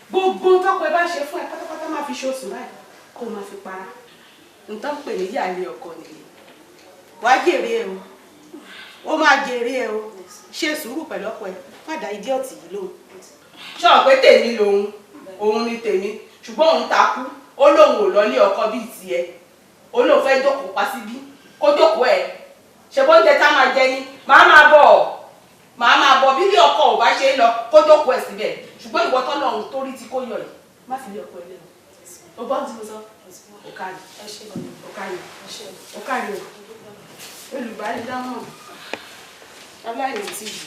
gbogbo tọkọ ẹ bá ṣe fún ẹ pátápátá má fi ṣoṣù báyìí kó o má fi para. Nǹkan pè ní yàrá ọkọ nìyẹn, wàá jèrè ẹ o, ó máa jèrè ẹ o, ṣe sùúrù pẹ̀lú ọkọ ẹ, má dá idiọ̀tì yìí lóhùn. Ṣọ́ọ̀ pé tèmi lòun, òun ni tèmi, ṣùgbọ́n òun takú, ó lóun ò lọlé ọkọ bíi tiẹ̀, ó lóun fẹ́ jókòó pa síbí, kó jókòó ẹ̀, ṣe bó ń jẹ tá máa jẹ ni, màá máa bọ̀, màá máa bọ̀, bí ilé ọkọ ò bá ṣe é lọ, kó jókòó ẹ̀ síbẹ̀, ṣùgbọ́n ìwọ tọ́lọ́run torí ti kó yọ yìí, má fi lé ọkọ ẹ lẹ́nu. O gbọ́ tí mo sọ? Ó kárí, ó kárí, ó kárí o. Olùbánidámọ̀ràn aláìní tìjú.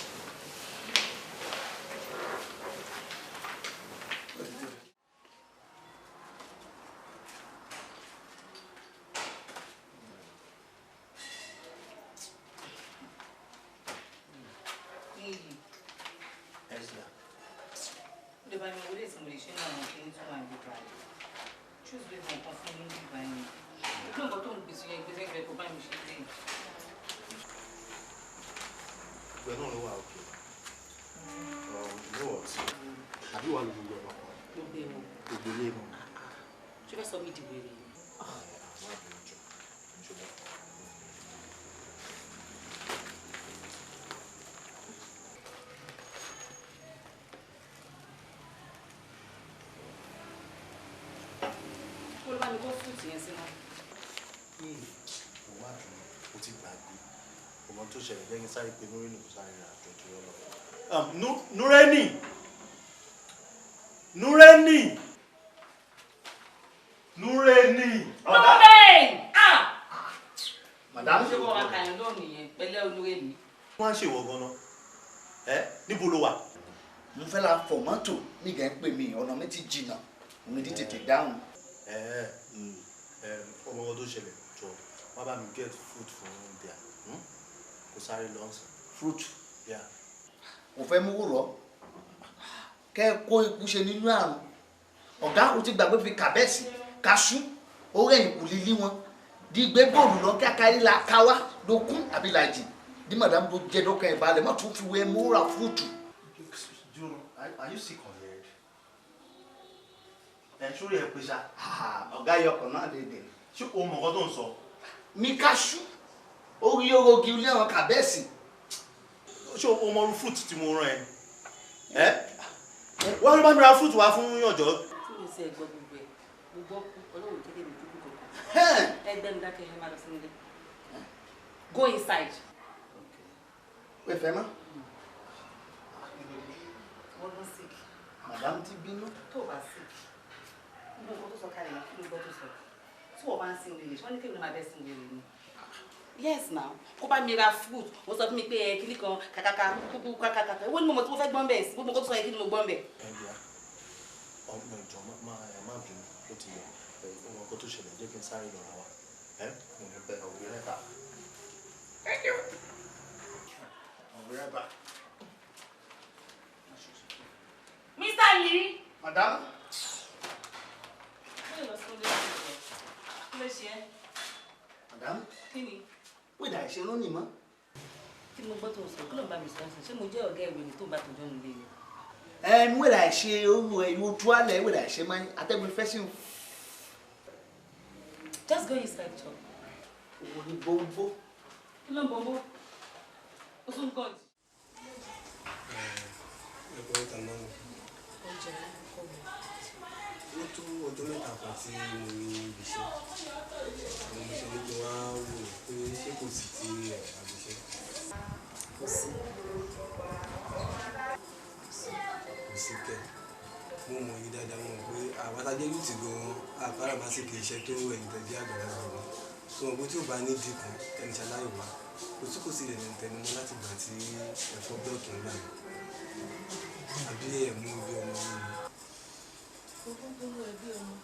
Ìgbẹ́ náà ló wà òkè. You know what? Àbí wàá lu gbogbo ẹ̀ papọ̀? Gbogbo ẹ̀ wò. Gbogbo ilé mọ̀. Ṣé o fẹ́ sọ mí di wèrè ni? Má bínú jọ, ṣùgbọ́n. Kó ló bá mi kó fúùtù yẹn sínú. Mo wá dùn ún, o ti gbàgbé. Ọmọ tó ṣẹlẹ̀ lẹ́yìn sáré pé Nureni kò sáré rà àjọ tó yọ lọ. Nureni! Nureni! Nureni! Nureni! Ah! Madam Ṣé kò wá kàyàn lónìí yẹn pẹ̀lẹ́ Nureni? Wọ́n á ṣèwọ gan-an. Ẹ níbo ló wà? Mo fẹ́ la fọ̀ mọ́tò nígbà ń pè mí, ọ̀nà mi ti jìnnà, mo ní tètè dáhùn. Ọmọ ọkọ tó ṣẹlẹ̀ jọ, wá bá mi get fruit fún díà. Kò sáré lọ sí. Fruit? Yeah. Kò fẹ́ mú wúrọ̀ kẹ́ ẹ kó ikú ṣe nínú àrùn. Ọ̀gá o ti gbàgbé fi kàbẹ́ẹ̀sì kaṣú ó rẹ̀yìn kù lílí wọn dìgbé bóòlù lọ kíákà la káwá ló kún àbí làjì dí madam tó jẹ́ dọ́kàn ẹ̀ balẹ̀ má tún fi wé múra fúrúùtù. Juro, are you sick on head? Ẹ sórí ẹ pé ṣá. Ọ̀gá yọkọ̀ náà lè dè. Ṣé o mọ̀ nǹkan tó ń sọ? Mi kaṣú ó rí orogi ilé àwọn kàbẹ́ẹ̀sì. Ṣé o mọ irú fruit tí mo rán ẹ? Ẹ wọ́n ló bá mi ra fruit wá fún yànjọ́. Tí mo ṣe gbọ́ gbogbo ẹ̀, mo gbọ́ kú, Ọlọ́run jẹ́ kí mi dúkú kankan. Ẹgbẹ́ mi dákẹ́ ẹ máa lọ sínú ilé. Go inside. Pé fẹ́ mọ́. Wọ́n lọ sick. Madam ti bínú. Tó o bá sick, gbogbo nǹkan tó sọ kalẹ̀ yẹn kí ló gbọ́ tó sọ? Tí wọ́n bá ń sin wèrè, ṣé wọ́n ní kí èmi máa bẹ́ sin wèrè ni? Yes now, kó bá mi ra fruit, ó sọ fún mi pé ẹ kíní kan kàkàkà kúkú kàkàkà. Owó ni mo mọ̀ tí mo fẹ́ gbọ́n bẹ̀ sí, gbogbo nǹkan tó sọ yẹ kí ni mo gbọ́n bẹ̀. Ẹ bíà, ọmọ ìjọ má bínú, ó ti yẹ ẹ ohun kan tó ṣẹlẹ̀, jẹ́ kí n sáré lọ ra wa. Ẹ mo ní bẹ òbí rẹ bá. Òbí rẹ bá. Mr. Yiri. Madam. Kí ló lọ ṣe ẹ́? Madam. Kí ni? Wíìdà ìṣe ló nì mọ́. Kí ni mo gbọ́ tó sọ? Kí ló ń bá mi sọ ẹ́? Ṣé mo jẹ́ ọ̀gá ìwé ni tó ń bá tọjọ́ nílé ni? Ẹ ń wíìdà ìṣe olú ẹ yóò tú alẹ̀ wíìdà ìṣe máa ń atẹ́gùn fẹ́ sí i. Just go inside, chop. Owó ni bóńbó. Kí ló ń bóńbó? Ó tún gọ̀ jù. Ẹ̀kọ́ ìta náà. Oúnjẹ kọ́ mi. Ó tó ọjọ́ 3 kan tí mo ní ibi iṣẹ́. Àwọn ọmọ ìṣẹ̀lẹ̀ tó wá wò ó pé ṣé kò sì ti ẹ̀ àbíṣẹ́. Kò sí. Kò sí kẹ̀. Mo mọ̀ yín dáadáa, mo mọ̀ pé àwọn atájẹ́ yóò ti gan-an àkàràmásìkì iṣẹ́ tó ẹ̀yìn tẹ̀lé àgbàlagbà wọn. Sọ wọn pé tí ò bá ní dìkan ẹni ṣaláì wá. Kò sí kò sí ilẹ̀ ní tẹnumọ́ láti gbà tí ẹ̀fọ́ blọọkì ń gbà mí. Àbí ẹ̀ mú bí ọmọ yín ni. Ogún gbogbo ẹbí ọmọ.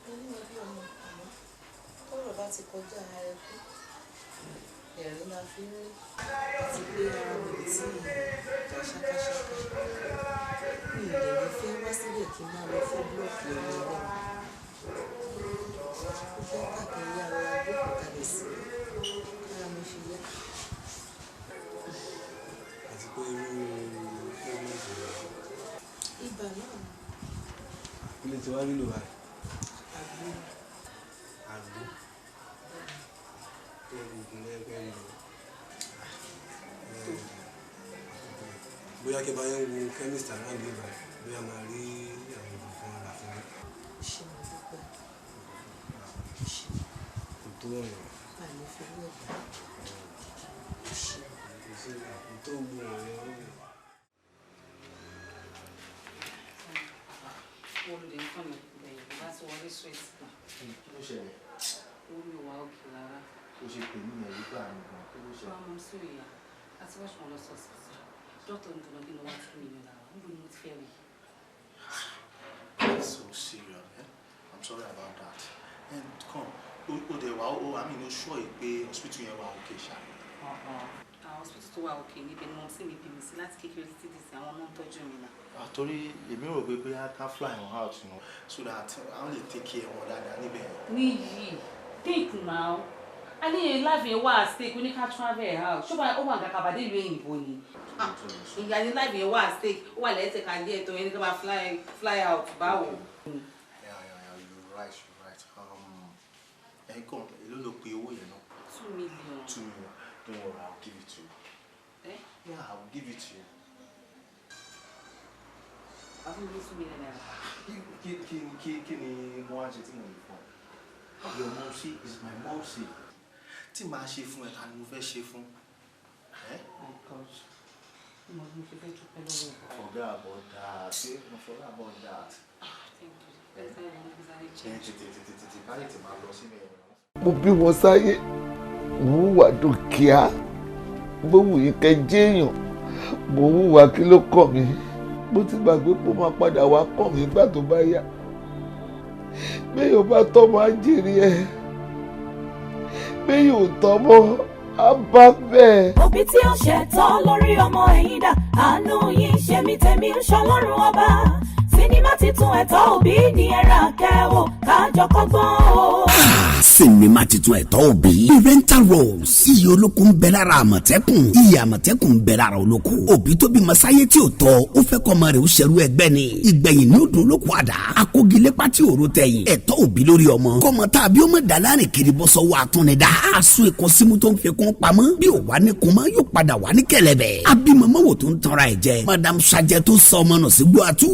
Ẹni ẹbí ọmọ àmọ́ tọ́rọ̀ bá ti kọjá ẹkún. Ẹ̀rín la fi ń rí àti pé ara mi ò tí ì dá ṣákáṣáká. Mi ò dẹ̀ ní fẹ́ wá síbẹ̀ kí n máa lọ fọ́ búlọ̀kì ọmọ ẹlẹ́nu. Ó fẹ́ káàkiri ara jókòó kalẹ̀ sí i kára mi fi yá. Àti pé irú pẹ́ẹ́mẹ́ǹtì rẹ̀. Ibà náà ni. Ilé tí wàá nílò báyìí. Àgbo. Àgbo. Oògùn lẹ́ẹ̀kẹ́ ń lò. Bóyá kí ẹ bá yẹn wo chemist around ibà, bóyá máa rí àwọn oògùn kan rà fún mi. Ṣé mo dúpẹ́? Ṣé Kò tó ọ̀rọ̀. bá a lè fi owó ẹ̀gbá? Ṣé Kò sí kò tó gbogbo ọ̀rọ̀ yẹn. Olùdé ń kàn mí gbẹ̀yìn bá ti wọlé straight náà. Kí ló ṣẹlẹ̀? Ó mi wà òkè rárá. Ó ṣe pè mí yẹn wípé àrùn gan. Kí ló ṣẹlẹ̀? Wọ́n mú sí ìyá àti wọ́n ṣùgbọ́n lọ sí hospital. Dókítà ní dandan kí n lọ wá 2 million naira. Níbo ni mo ti fẹ́ rí? That's so serious, eh? I'm sorry about that. And come, o dẹ̀ wá o, I mean, o sure pé hospital yẹn wà okay ṣá? Àwọn hospital tó wà òkè níbẹ̀ ni wọ́n sì mi bí mi sí láti kékeré títí di sí àwọn náà ń tọ́jú mi náà. Àtorí èmi rò pé bóyá ká fly wọn out, so that àwọn lè take care wọn dáadáa níbẹ̀ yẹn. Níyì, think now. A ní life yẹn wà at stake, ó ní ká travel out. Ṣé ó wà nǹkan kàbàdé ìlú òyìnbó ni? Ìyá ní life yẹn wà at stake, ó wà lẹ́sẹ̀ ká lé ẹ̀tọ́ yẹn ní ká máa fly out báwo. Yeah, you're right, you're right. Ẹ kàn, èló ló pe owó yẹn náà? 2 million. 2 million. Don't worry, I'll give it to you. Eh? Yeah, I'll give it to you. Wàá fún mi ní 2 million naira. Kí ni mo wá ṣe tí mo lè fún ẹ? Your momsi is my momsi. Tí màá ṣe fún ẹ, ta ni mo fẹ́ ṣe fún? Eh? My God. Mo ní mo fẹ́ dúpẹ́ lọ́wọ́ ẹ̀. Forget about that. Eh? Forget about that. Thank you. Ẹ Ẹ tètè tètè tètè bá lè tè máa lọ síbẹ̀ yẹn. Mo bí wọn sáyé, mo hùwà dúkìá bó wù yín kẹ́ jẹ́yàn, mo hùwà kí ló kàn mí. Mo ti gbàgbé pé ó máa padà wá kàn mí nígbà tó bá yá. Béèyàn bá tọ́mọ á jèrè ẹ̀, béèyàn ò tọ́mọ á bá bẹ́ẹ̀. Òbí tí ó ṣẹ̀tọ́ lórí ọmọ, ẹ̀yìn dà, àánú yín ṣe mí, tèmi ń ṣọlọ́run ọba. Sinimá titun Ẹ̀tọ́ Òbí ní ẹ̀rọ akẹ́wò kájọ kọ́gbọ́n o. Sinimá titun Ẹ̀tọ́ Òbí, parental roles. Iye olókun ń bẹ lára àmọ̀tẹ́kùn, iye àmọ̀tẹ́kùn ń bẹ lára olóko. Òbí tó bímọ sáyé tí ò tọ́, ó fẹ́ kọ́ ọmọ rẹ̀ ó ṣerú ẹgbẹ́ ni. Ìgbẹ̀yìn ní odò olóko àdá akógilépa tí òru tẹ̀yìn. Ẹ̀tọ́ òbí lórí ọmọ, kọ́mọ tàbí ó mọ̀ dàlárìn kiri bọ́ sọ́wọ́ àtúnidá. Aṣọ ikọ̀ símú tó ń fi kún pamọ́, bí ò wá ní kun mọ́, yóò padà wá ní kẹlẹ̀bẹ̀. Abimọ̀mọ́wò tó ń tanra ẹ̀ jẹ, Madam Sajẹ tó sọ ọmọ nù sí gbọ́ àtú.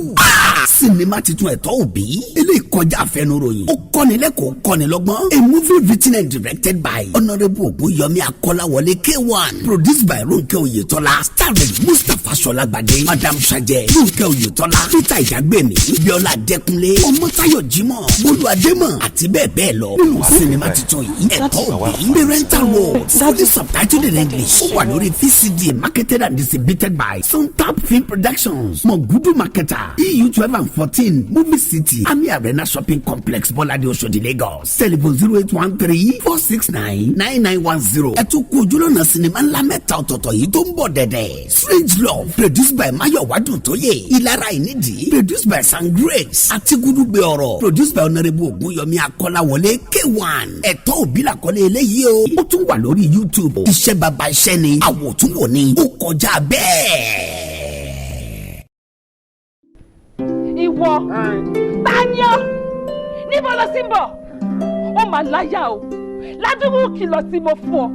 Sinimá titun Ẹ̀tọ́ Òbí, eléyìí kọjá àfẹnuròyìn. Ó kọ́ni lẹ́kọ̀ọ́, kọ́ni lọ́gbọ́n. A movie written and directed by Honourable Ogunyomi Akọ́láwọlé K1, produced by Ronke Oyetola, starring Mustapha Sọlágbàdé, Madam Sajẹ, Ronke Oyetola, Peter Ìjàgbémi, Bíọ́lá Adékúnlé, Ọmọ́táyọ̀ Jímọ̀, Bólú Adémọ̀ àti bẹ́ẹ̀ bẹ́ẹ̀ lọ. Nínú sinimá titun yìí, Ẹ̀tọ́ Òbí, Parental Roles, fully subtitled in English. Ó wà lórí VCD, marketed and distributed by Suntap Film Productions, Mogudu Marketer, EU 12 and 14, Movie City, Ami Arena Shopping Complex, Bọ́ládé, Oṣòdì, Lagos. Telephone 08134699910. Ẹ tún kú ojúlọ́nà sinimá ńlá mẹ́ta ọ̀tọ̀ọ̀tọ̀ yìí tó ń bọ̀ dẹ̀dẹ̀. Strange Love, produced by Mayowa Dùntóyè, Ìlara Ìnídìí, produced by Sam Grace, àti Gúdúgbẹ̀ Ọ̀rọ̀, produced by Honourable Ògúnyọmí Akọ́láwọlé K1. Ẹ̀tọ́ Òbí làkọ́lé eléyìí o. Ó tún wà lórí YouTube. Iṣẹ́ baba iṣẹ́ ni, àwòtúnwò ni, ó kọjá bẹ́ẹ̀. Ìwọ tani ọ? Níbo ló sì ń bọ̀? Ó mà láyà o. Ládùúgbò kìlọ̀ tí mo fún ọ,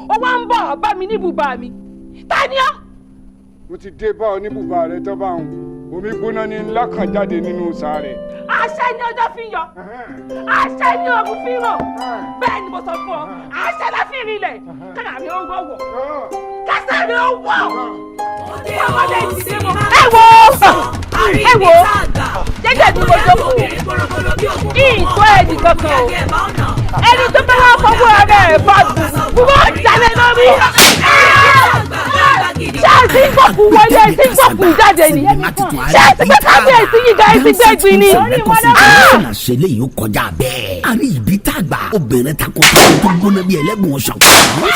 ó wá ń bọ̀ bá mi ní ibùba mi. Tani ọ? Mo ti dé bá ọ ní bùbá rẹ tó bá ń omi gbóná ní ńlá kan jáde nínú sàárẹ̀. Àṣẹ ni ọjọ́ fi yọ, àṣẹ ni oògùn fi ràn. Bẹ́ẹ̀ ni mo sọ fún ọ, àṣẹ la fi rinlẹ̀. Kára mi ó wọ̀, kẹsẹ̀ mi ó wọ̀. Ẹ wo, ẹ wo, jẹ́jẹ́ mi mo jókòó, ìtọ́ ẹnì kankan o. Ẹni tó bá wà fọwọ́ ara ẹ̀ bá gbogbo jalè lórí. Ṣé ẹ ti ń gbọ̀kú wọlé, ẹ ti ń gbọ̀kú jáde ni? Ṣé ẹ ti gbé kábíyèsí yìí gan, ẹ ti gbé gbin ni? Ṣe léyìí ó kọjá bẹ́ẹ̀. Àrí ìbí tá a gbà. Obìnrin takuntakun tó gbóná bí ẹlẹ́gùn ṣọ̀kọ̀.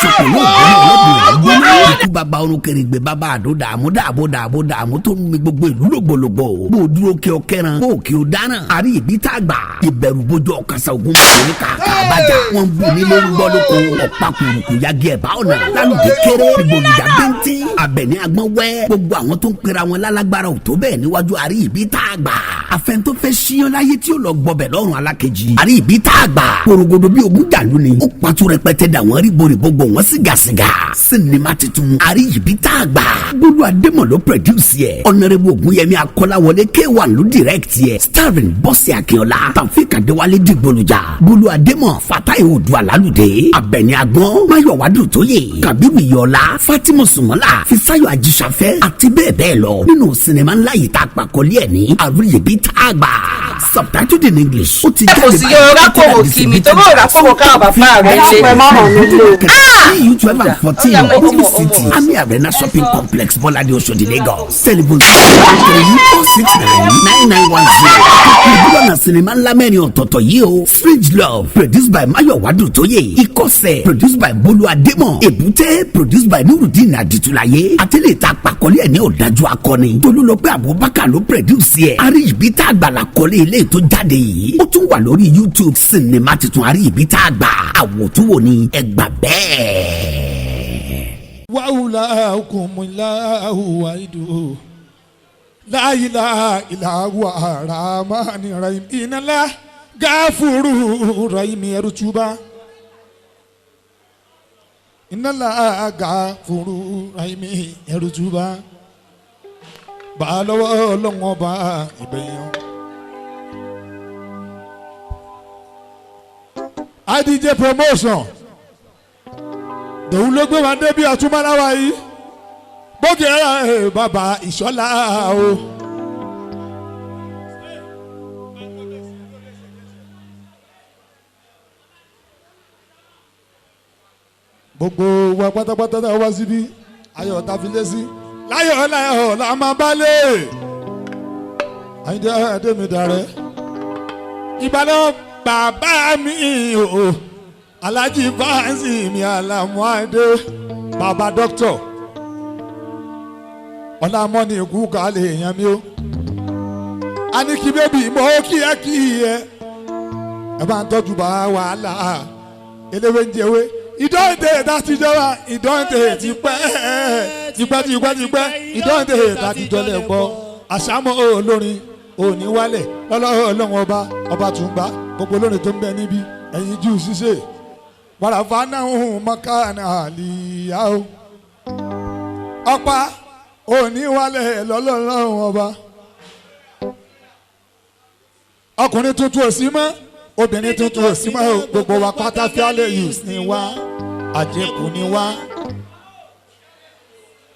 Ṣọ̀kọ̀ náà gbóná, ẹlẹ́gùn rẹ̀ gbóná. Ikú bàbá orun kèrègbè, bàbá àdó, dààmú dààbò dààbò dààmú tó ń mi gbogbo ìlú lògbòlògbò. Bó o dúró kí o kẹran, bó o kí o dáná. Àrí ìbí tá a gbà. Ìbẹ̀rù bójú ọ̀kasà ogun mọ̀ọ́nì kàkà àbájá. Wọ́n bù nílé ń gbọ́ lóko. Ọ̀pá kùrùkù yagi ẹ̀bá ọ̀nà. Lálùdé kéré. Ìgbòlùjà bíntín. Àbẹ̀ní agbọ́n wẹ́. Gbogbo àwọn tó ń pera wọn lálágbára ò tó bẹ́ẹ̀ níwájú àrí ìbí tá a gbà. Àfẹn tó fẹ́ ṣíyán láyé tí ó lọ gbọbẹ̀ lọ́rùn alákejì. Àrí ìbí tá a gbà. Korogodo bí ogun jàlú ni. Ó pàtó rẹpẹtẹ dà wọ́n ríboríbo gbò wọ́n sígasiga. Sinimá titun àrí ìbí tá a gbà. Bólú Adémọ̀ ló produce yẹ. Honourable Ògúnyẹmí Akọ́láwọlé K1 ló direct yẹ. Starring Bọ́sì Akínọlá, Tàfík Adéwálé Dìgbòlùjà, Bólú Adémọ̀, Fatai Odua Lálùdé, Abẹ̀ní Agbọ́n, Máyọ̀wá Dùntóyè, Kàbírù Iyọ̀lá, Fatima Sùmọ́lá, Fisáyọ̀ Ajíṣafẹ́ àti bẹ́ẹ̀ bẹ́ẹ̀ lọ. Nínú sinimá ńlá yìí tá a pàkọ́lé ẹ̀ ní àrí ìbí tá a gbà. Subtitled in English. Ó ti Ẹ kò sí yọ rákòrò kí mi torí ò rákòrò káwọn bàbá rẹ lé. EU 12 and 14, Movie City, Ami Arena Shopping Complex, Bọ́ládé, Oṣòdì, Lagos. Telephone 334699910. Ìbúlọ̀nà sinimá ńlá mẹ́rin ọ̀tọ̀ọ̀tọ̀ yìí o. Strange Love, produced by Mayowa Dùntóyè. Ìkọsẹ̀, produced by Bólú Adémọ̀. Èbúté, produced by Nurudeen Aditulaye. Àtẹ̀lé ìta àpàkọ́lé ẹ̀ ní Ọ̀dájú Akọni. Tolúlọpẹ́ Abubakar ló produce ẹ̀. Àrí ìbí tá àgbàlá kọ́lé ilé tó jáde yìí. Ó tún wà lórí YouTube. Sinimá titun àrí ìbí tá àgbà. Àwòtúwò ni, ẹ gbà bẹ́ẹ̀. Wàhùlà kùmùláhù wàìdù láìlà ìlàwà ramani rahim ìnàlá gáfúrú rahim ẹrú túbá ìnàlá gáfúrú rahim ẹrú túbá bá a lọ́wọ́ ọlọ́wọ́n ọba ìbẹ̀yàn. IDJ Promotion dòun ló gbé wa débi ọtúnmọ́láwa yìí bókè ẹ bàbá ìṣọ́lá o. Gbogbo wa pátápátá tá a wá síbí, ayọ̀ tá a fi lé sí láyọ̀ láyọ̀ la máa bá lé. Àyíndé Adémi dàrẹ́ Ìbàdàn bàbá mi o, Alhaji Fáǹsì mi Àlàmú Adé, bàbá dókítọ̀ ọ̀làmọ́ni ikú kálẹ̀ èèyàn mi o. A ní kí bébì mọ́ kí ẹ kí ẹ ẹ bá ń tọ́jú bá wàhálà eléwé ń jẹwé. Ìdọ́ǹtẹ̀ tàtijọ́ wa, ìdọ́ǹtẹ̀ tipẹ́ tipẹ́ tipẹ́ tipẹ́, ìdọ́ǹtẹ̀ tàtijọ́ lẹ̀ gbọ́. Àṣàmọ́ olórin òní wálẹ̀ lọ́lọ́run ọlọ́run ọba ọba tún gbà gbogbo olórin tó ń bẹ níbí ẹ̀yin jù ṣíṣe wàràfà náà ń mọ́kànnà àlìyá o. Ọ̀pá òní wálẹ̀ lọ́lọ́run ọba. Ọkùnrin tuntun ò sí mọ́. Obìnrin tuntun ò sí mọ́ o, gbogbo wa pátá fíálẹ̀ yìí ni wá, àjẹkù ni wá.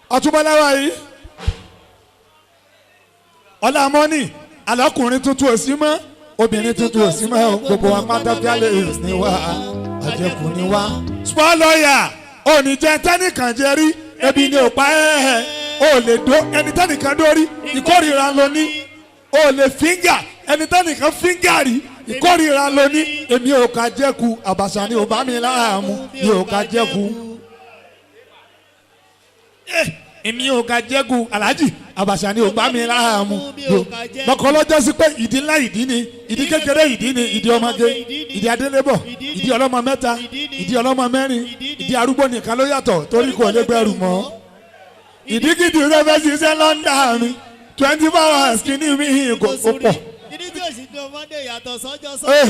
Ọtúbọ́láwá yìí ọlámọ́nì alákùnrin tuntun ò sí mọ́, obìnrin tuntun ò sí mọ́ o, gbogbo wa pátá fíálẹ̀ yìí ni wá, àjẹkù ni wá. Small lawyer ò ní jẹ tẹ́nìkan jẹ rí, ebi ni ò pa ẹ́ ò lè dó ẹni tẹ́nìkan dórí, ìkórìíra ló ní. Ò lè fíńgà ẹni tẹ́nìkan fíńgà rí, ìkórìíra ló ní. Èmi ò ká jẹ́ku, àbàṣà ni ò bá mi láàmú, mi ò ká jẹ́ku. Èmi ò ká jẹ́ku, aláàjì àbàṣà ni ò bá mi láàmú. Mọ̀kànlọ́jọ́ sí pé ìdí ńlá ìdí ni, ìdí kékeré ìdí ni, ìdí ọmọge, ìdí adélébọ̀, ìdí ọlọ́mọ mẹ́ta, ìdí ọlọ́mọ mẹ́rin, ìdí arúgbó nìkan ló yàtọ̀ torí kò lè gbẹrù mọ́. Ìdí gidi rẹ fẹ́ ṣiṣẹ́ London mi 24 hours kìíní mi kò pọ̀.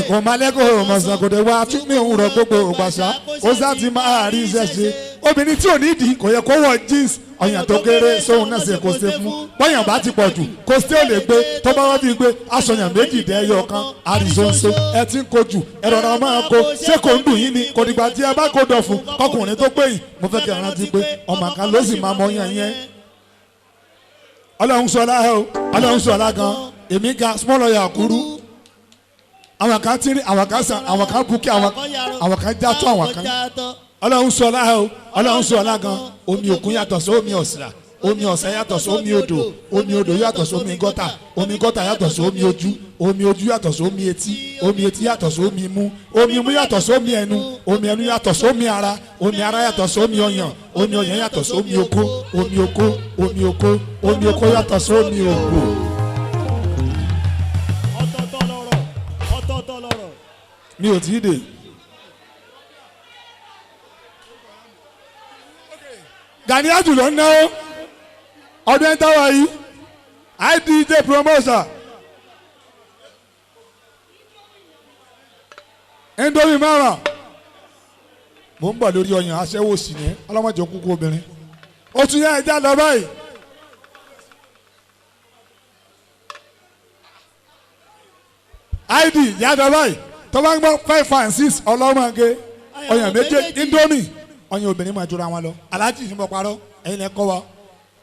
Kò má lẹ́kọ̀ọ́ mọ̀sán kò dé wá tún mi ń rọ gbogbo ògbàṣá ó sá ti máa rí iṣẹ́ ṣe. Obìnrin tí ò ní ìdí kò yẹ kó wọ jeans, ọyàn tó kéré sóhun náà ṣe kò ṣe fún. Bọ́yàn bá ti pọ̀ jù kò sí ò lè gbé, tó bá wá fi gbé aṣọyàn méjì dẹ́yọ kan àrísonso. Ẹ ti ń kojú ẹ rọra máa ko, ṣé kò ń dùn yín ni? Kò dìgbà tí ẹ bá kó dọ̀fun kọkùnrin tó pé yìí. Mo fẹ́ kí ẹ rántí pé ọmọ kan ló sì máa mọ ọyàn yẹn. Ọlọ́run sọlá ẹ o, Ọlọ́run sọlá gan. Èmi ga small lawyer kúrú, àwọn kan tírí, àwọn kan sàn, àwọn kan bukí, àwọn kan játọ́, àwọn kan. Ọlọ́run sọlá ẹ o, Ọlọ́run sọlá gan. Omi òkun yàtọ̀ sí omi ọ̀sà, omi ọ̀sà yàtọ̀ sí omi odò, omi odò yàtọ̀ sí omi gọ́tà, omi gọ́tà yàtọ̀ sí omi ojú, omi ojú yàtọ̀ sí omi etí, omi etí yàtọ̀ sí omi imú, omi imú yàtọ̀ sí omi ẹnu, omi ẹnu yàtọ̀ sí omi ara, omi ara yàtọ̀ sí omi ọyàn, omi ọyàn yàtọ̀ sí omi okó, omi okó, omi okó, omi okó yàtọ̀ sí omi ògbò. Mi ò tí ì dé. Gani Adu ló ń náwó ọdún ẹ̀ ń táwa yìí, IDJ promoter Indomie mara. Mo ń bọ̀ lórí ọyàn aṣẹ́wó sì ní ọlọ́mọdé kúkú obìnrin. Ó tún yá ẹja lọ báyìí. ID yá lọ báyìí tó bá ń gbọ́ 5 and 6 ọlọ́mọge ọyàn méje Indomie ọyàn obìnrin máa jura wọn lọ. Aláàjì ni mo parọ́, ẹ̀yin lẹ kọ́ wa.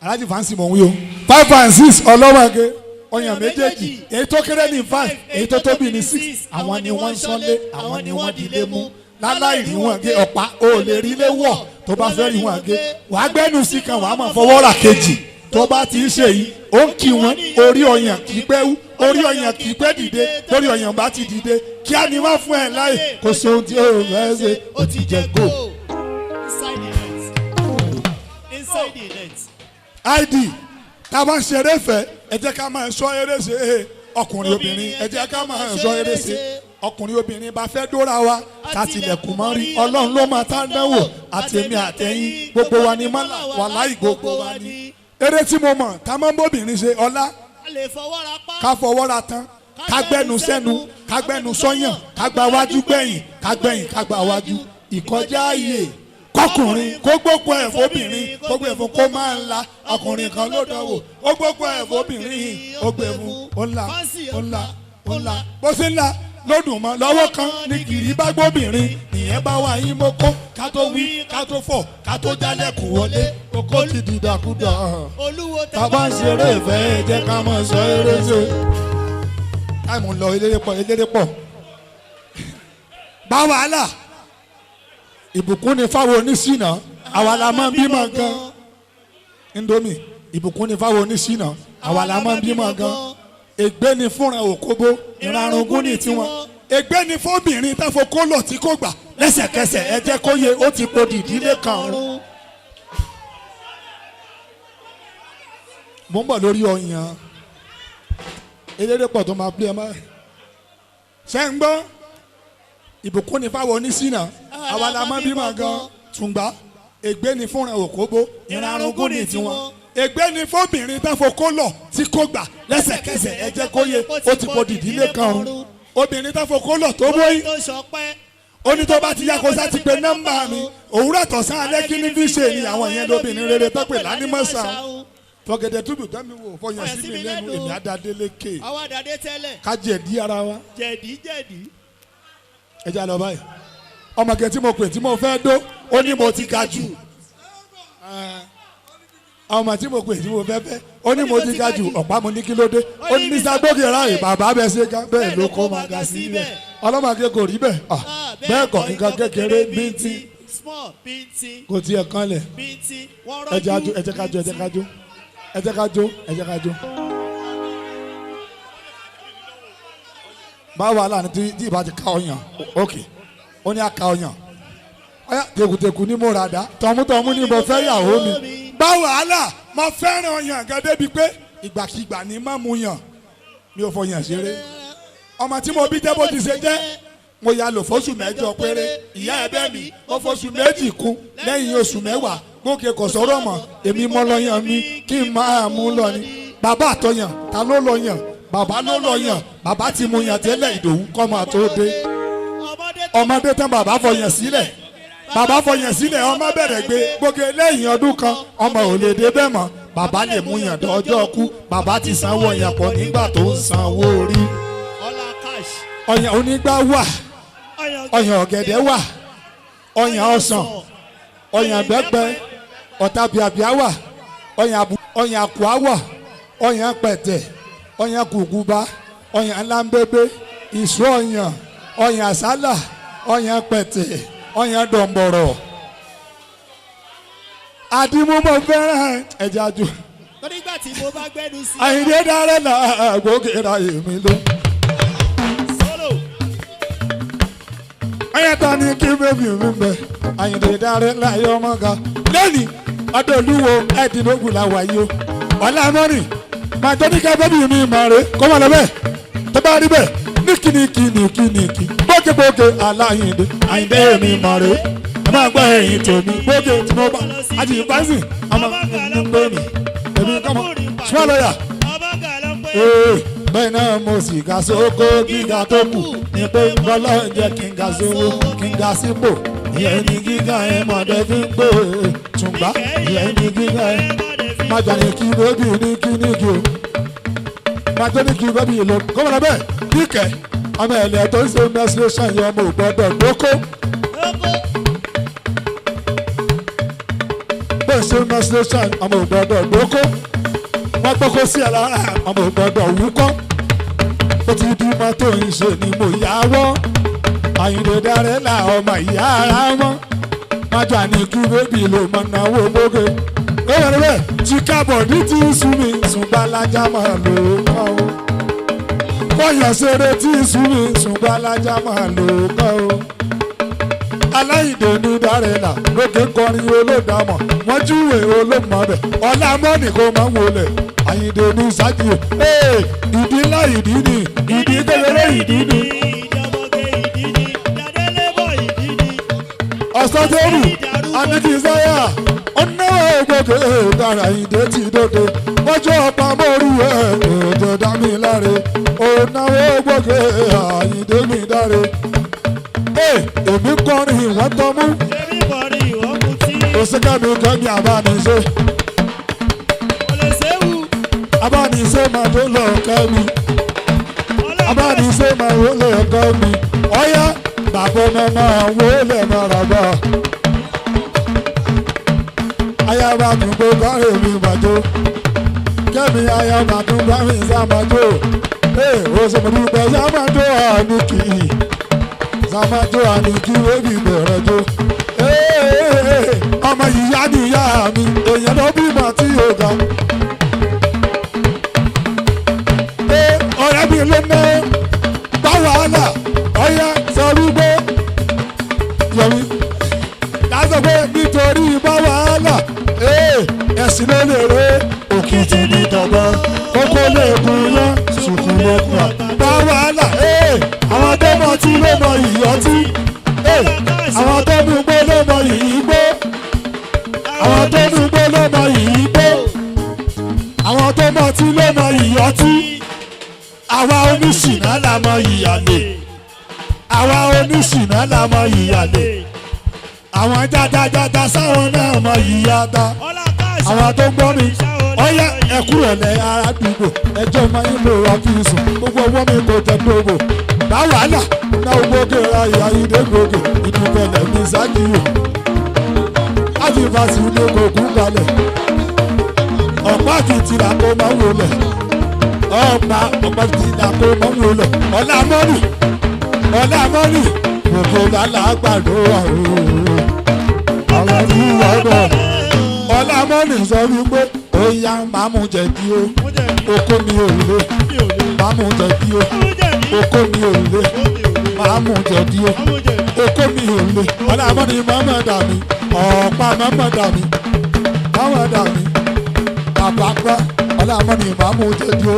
Aláàjì fansi mò ń wí o. 5 and 6 ọlọ́mọge ọyàn méjèèjì, èyí tó kéré ní 5, èyí tó tóbi ní 6. Àwọn ni wọ́n ń sọ́lé, àwọn ni wọ́n dilé mú. Láláì rí wọn gé ọ̀pá, o lè rí lé wọ̀. Tó bá fẹ́ rí wọn gé, wàá gbẹ́nu sí kan, wàá máa fọwọ́ rà kejì. Tó bá ti ń ṣe yìí, ó ń kí wọn. Orí ọyàn kì í pẹ́ wú, orí ọyàn kì í pẹ́ dìde. Lórí ọyàn bá ti dìde, kíá ni wọ́n fún ẹ láyè. Kò sóhun tí ó fẹ́ ṣe, ó ti jẹ go. ID tá a bá ń ṣeré fẹ́, ẹ jẹ́ ká máa sọ eré ṣe. Ọkùnrin obìnrin, ẹ jẹ́ ká máa sọ eré ṣe. Ọkùnrin obìnrin bá fẹ́ dóra wa, ká tilẹ̀kùn mọ́ rí. Ọlọ́run ló máa tá dánwò, àtẹ̀mí àtẹ̀yìn gbogbo wa ni mọ́là wà láì gbogbo wa ni. Eré tí mo mọ̀ tá a máa ń bóbìnrin ṣe ọlá, ká fọwọ́ra tán, ká gbẹ́nu sẹ́nu, ká gbẹ́nu sọ́yàn, ká gba wájú gbẹ̀yìn, ká gbẹ̀yìn ká gba wájú. Ìkọjá ààyè kọkùnrin kó gbogbo ẹ̀ fóbìnrin, kó gbé fún kó máa ń la. Ọkùnrin kan ló dánwò, ó gbogbo ẹ̀ fóbìnrin, ó gbé fún ó ńlá, ó ńlá, ó ńlá. Bó ṣe ńlá lódùn mọ́ lọ́wọ́ kan ní kiri bá gbóbìnrin, nìyẹn bá wà yín mọ́kó. Ká tó wí, ká tó fọ̀, ká tó jálẹ̀kùn wọlé, okó ti dìdàkudà. Bàbá ń ṣeré ìfẹ́, ẹ jẹ́ ká máa sọ eré ṣe. Táìmù ń lọ, eléré pọ̀, eléré pọ̀. Bá wàhálà ìbùkún ni fáwọn oníṣìnà, àwa la máa ń bímọ gan. Indomie ìbùkún ni fáwọn oníṣìnà, àwa la máa ń bímọ gan. Ègbé ni fúnra òkóbó, ìrarungún ní tiwọn. Ègbé ni fóbìnrin táfo kólọ̀ tí kò gbà lẹ́sẹ̀kẹsẹ̀, ẹ jẹ́ kó yẹ ó ti po dìdílé kan rún. Mo ń bọ̀ lórí ọyàn eléré pọ̀ tó máa pè é mọ́. Ṣé ń gbọ́? Ìbùkún ni fáwọn oníṣìnà, àwa la máa ń bímọ gan. Tùǹgbà ègbé ni fúnra òkóbó, ìrarungún ní tiwọn. Ègbé ni fóbìnrin táfo kólọ̀ tí kò gbà lẹ́sẹ̀kẹsẹ̀, ẹ jẹ́ kó yẹ ó ti po dìdílé kan rún. Obìnrin táfo kólọ̀ tó bóyí, ó ní tó bá ti yá kó sá ti pe nọ́mbà mi. Òwúrọ̀ tọ̀sán alẹ́ kí ní fi ṣe ni àwọn yẹn lóbìnrin rere tó pè lánìmọ̀sán. Fọ̀gẹ̀dẹ̀ túbù tẹ́mi wò fọyàn sí mi lẹ́nu, èmi àdàdé lékè. Ká jẹ̀dí ara wa. Jẹ̀dí jẹ̀dí. Ẹ jẹ́ àlọ́ báyìí. Ọmọge tí mo pè tí mo fẹ́ dó, ó ní mo ti ga jù. Ọmọ tí mo pè tí mo fẹ́ fẹ́, ó ní mo ti ga jù. Ọ̀pá mo ní kí ló dé? Ó ní Mr. Gbógi ráàyè bàbá bẹ́ẹ̀ ṣe ga bẹ́ẹ̀ ló kó máa ga síbẹ̀. Ọlọ́mọge kò rí bẹ́ẹ̀. Bẹ́ẹ̀ kọ́ nǹkan kékeré bíntín kò tiẹ̀ kanlẹ̀. Ẹ jẹ́ ká jó, ẹ jẹ́ ká jó, ẹ jẹ́ ká jó, ẹ jẹ́ ká jó, ẹ jẹ́ ká jó. Báwo aláàánú tí ìbá ti ká ọyàn? Ok, ó ní àká ọyàn. Ọyà tẹkùtẹkù ní mo rà dá, tọmútọmú ní mo fẹ́ yàwó mi. Báwo àlà mo fẹ́ràn ọyàn gan débi pé ìgbàkigbà ni má mu yàn, mi ò fọyàn ṣeré. Ọmọ tí mo bí jẹ́ bó ti ṣe jẹ́, mo yà lò fóṣù 8 péré. Ìyá ẹ̀bẹ̀ mi mo fóṣù 2 kún lẹ́yìn oṣù 10. Gòkè kò sọ̀rọ̀ mọ́, èmi mọ́ lọ́yàn mi kí n máa mú lọ ni. Bàbá àtọyàn ta ló lọ́yàn? Bàbá ló lọ́yàn. Bàbá ti mu yàn tẹ́lẹ̀, Ìdòwú kọ́ máa tó dé. Ọmọdé tán bàbá fọyàn sílẹ̀, bàbá fọyàn sílẹ̀, ọmọ bẹ̀rẹ̀ gbé gbóge lẹ́yìn ọdún kan, ọmọ ò lè dé bẹ́ẹ̀ mọ́. Bàbá lè mú yàn dọ́jọ́ kú. Bàbá ti sanwó yàn pọ̀ nígbà tó ń sanwó orí. Ọyàn onígbà wà, ọyàn ọ̀gẹ̀dẹ̀ wà, ọyàn ọsàn, ọyàn bẹ́pẹ, ọ̀tá bíabíà wà, ọyàn àkùá wà, ọyàn pẹ̀tẹ̀, ọyàn kùkùbá, ọyàn ńláńbébé, ìṣó ọyàn, ọyàn àsálà, ọyàn pẹ̀tẹ̀, ọyàn dọ̀m̀bọ̀rọ̀. Àdìmúmọ̀ fẹ́ràn ẹ̀jẹ̀ àjò. Torí gbà tí mo bá gbẹ́nu sí. Àyìndé dára náà gbókè ra èmi ló. Ayẹta ni kí bébì mi bẹ, Àyìndé dára láyé ọmọ ga. Lẹ́yìn ọdọọlúwo ẹ̀ẹ́dínlógún la wà yìí o. Ọ̀la mọ́rin, màá tó ní ká bébì mi mọ̀ rè kó má lọ bẹ́ẹ̀. Tó bá rí bẹ́ẹ̀, ní kìnnìkìnnìkìnnìkì, gbókègbókè aláyìndé, Àyìndé mi mọ̀ rè. Ẹ máa gbọ́ ẹ̀yìn tèmi, gbókè tí mo bá, àjìbásìn, ọmọ mi ń gbé mi. Èmi kọ́ mọ́, small lawyer. Bẹ́ẹ̀ náà mo sì ga sóko gíga tó kù ní pé bọ́lá ń jẹ́ kí n ga sówó kí n ga sípò. Ìyẹn ní gíga ẹ̀ mọ̀dẹ́ fi ń pè é tùǹgbà. Ìyẹn ní gíga ẹ̀ májà ní kí bébì ní kí ní kí o. Májà ní kí bébì lọ. Gómìnà bẹ́ẹ̀ níkẹ́ ọmọ ẹ̀lẹ́ tó ń ṣe menstruation yẹn ọmọ ò gbọ́dọ̀ gbókó. Bẹ́ẹ̀ ṣe menstruation ọmọ ò gbọ́dọ̀ gbókó. Wọ́n gbọ́kọ́ sí ẹ lára ọmọ ò gbọ́dọ̀ wúkọ́. Ó ti di mọ́tò ń ṣe ni mo yáwọ́. Àyìndé darẹ́ là ọmọ ìyá ara wọn. Májà ní kí bébì ló mọ náwó gbóge. Ó wà níbẹ̀ tí kábọ̀dí ti ń sú mi, ṣùgbọ́n máa lò ó kọ́ o. Kọ́yàn ṣeré tí ń sú mi, ṣùgbọ́n máa lò ó kọ́ o. Aláìdè ní darẹ́ là lókè kọrin olódàmọ̀. Wọ́n júwèé olómọbẹ̀. Ọlá mọ́nì kò máa ń wọlé. Àyìndé ní ṣáájú. Ìdí ńlá ìdí ni, ìdí kékeré ìdí ni. Ọ̀sán tó rù, Aniki Sáyà, ọ̀nà ògbókè dára Àyìndé ti dòde. Mọ́jọ́ ọ̀pá mọ́rú ẹ̀ òjò dá mi láre. Ọ̀nà ògbókè Àyìndé mi dáre. Èmi kọrin ìwọ́n tọ́mú. Èmi kọrin ìwọ́n mutí. Òsínkẹ́mi kẹ́mi àbániṣe. Abániṣe máa tó lọ kẹ́mi. Abániṣe máa wó lọ kẹ́mi. Ọ̀yá bàbá ọmọ máa wó lẹ̀ máa rà bá. Ayaba tún gbé kọ́rin mi bàjọ́. Kẹ́mi ayaba tún bá mi sá bàjọ́. Ee oṣù mọ̀dúpẹ́ sábàjọ́ àníkì. Sábàjọ́ àníkì wébì bẹ̀rẹ̀ jó. Ọmọ ìyá ni ìyá mi, èèyàn ló bímọ tí ó ga. Ọ̀rẹ́ mi ló ná bá wàhálà ọ̀yá sọ wípé yọ̀mí lásán pé nítorí bá wàhálà ẹ̀sìn ló lè rè òkìtì ní tọ̀gbọ́n kókó lè kun yán sùkú lè kun à bá wàhálà àwọn tó mọ tí ló mọ ìyọtí àwọn tó mú gbó ló mọ ìyígbó àwọn tó mú gbó ló mọ ìyígbó àwọn tó mọ tí ló mọ ìyọtí. Àwa oníṣìnà la mọ ìyàlè. Àwa oníṣìnà la mọ ìyàlè. Àwọn jádájádá sáwọn náà mọ ìyàtà. Àwọn tó ń gbọ́ mi, ọ̀yá ẹ̀kú ẹ̀lẹ́ arádùúgbò. Ẹjọ́ máa ń lo ọ́fíìsì. Gbogbo ọwọ́ mi kò tẹ̀ gbogbo. Bá wàhálà, Náà gbókè ráyè ayídé gbókè ìdúpẹ̀lẹ̀ mi sákìyò. Láti fàṣì ilé kò kú kalẹ̀. Ọ̀pá kìtìlá kó máa ń wọlé. Ọ̀pá ọ̀pá kìtìlá kó máa ń wọlé. Ọ̀là mọ́nì ọ̀là mọ́nì gbogbo lálá gbàdo àrùn. Àwọn ìwà bọ̀. Ọ̀là mọ́nì sọ wípé ó yá máa mú jẹ̀bi o. Okó mi ò lé. Máa mú jẹ̀bi o. Okó mi ò lé. Máa mú jẹ̀bi o. Okó mi ò lé. Ọ̀là mọ́nì mọ́mọ́ dà mí. Ọ̀pá mọ́mọ́ dà mí. Mọ́mọ́ dà mí. Àpapọ̀ ọ̀là mọ́nì máa mú jẹ̀bi o.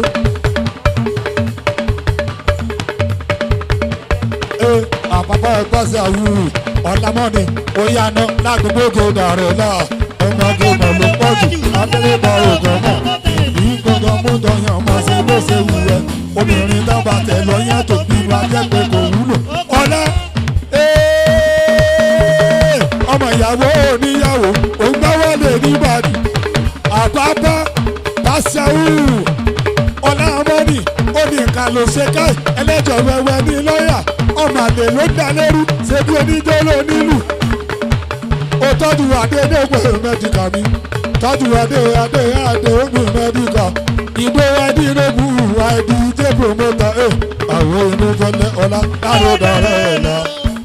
Àpapọ̀ ẹ̀kọ́ sí àwùrù ọ̀là mọ́nì ó yáná lágbègbè dàrẹ́ náà ọmọge mọ̀ ló pọ̀ jù abẹ́lẹ́bọ̀ ògùn mọ̀ ìlú gbọ̀ngàn mú dọ̀yàn mọ̀ sí bó ṣe wù ẹ́ obìnrin tó bá tẹ̀ lọ́yàn tó bínú ajẹ́pẹ́ kò wúlò ọ̀là ọmọ ìyàwó oníyàwó ògbáwọlé níbàdí àpapọ̀ pàṣẹwù ọ̀là mọ́nì ó ní nǹkan ló ṣe káì ẹlẹ́jọ̀ wẹ́wẹ́ ní lọ́ọ̀yà ọmọ àlè ló ń dá lérú ṣe bí oníjó ló nílù ó tọ́jú adé ní ògbó mẹ́díkà mi tọ́jú adé adé adé ògbó mẹ́díkà ìgbó ẹdí lóbu àìdí jẹ́ promoter ẹ̀ àwọn inú fẹlẹ́ ọ̀la láàrú dọ̀rẹ́ ẹ̀ lọ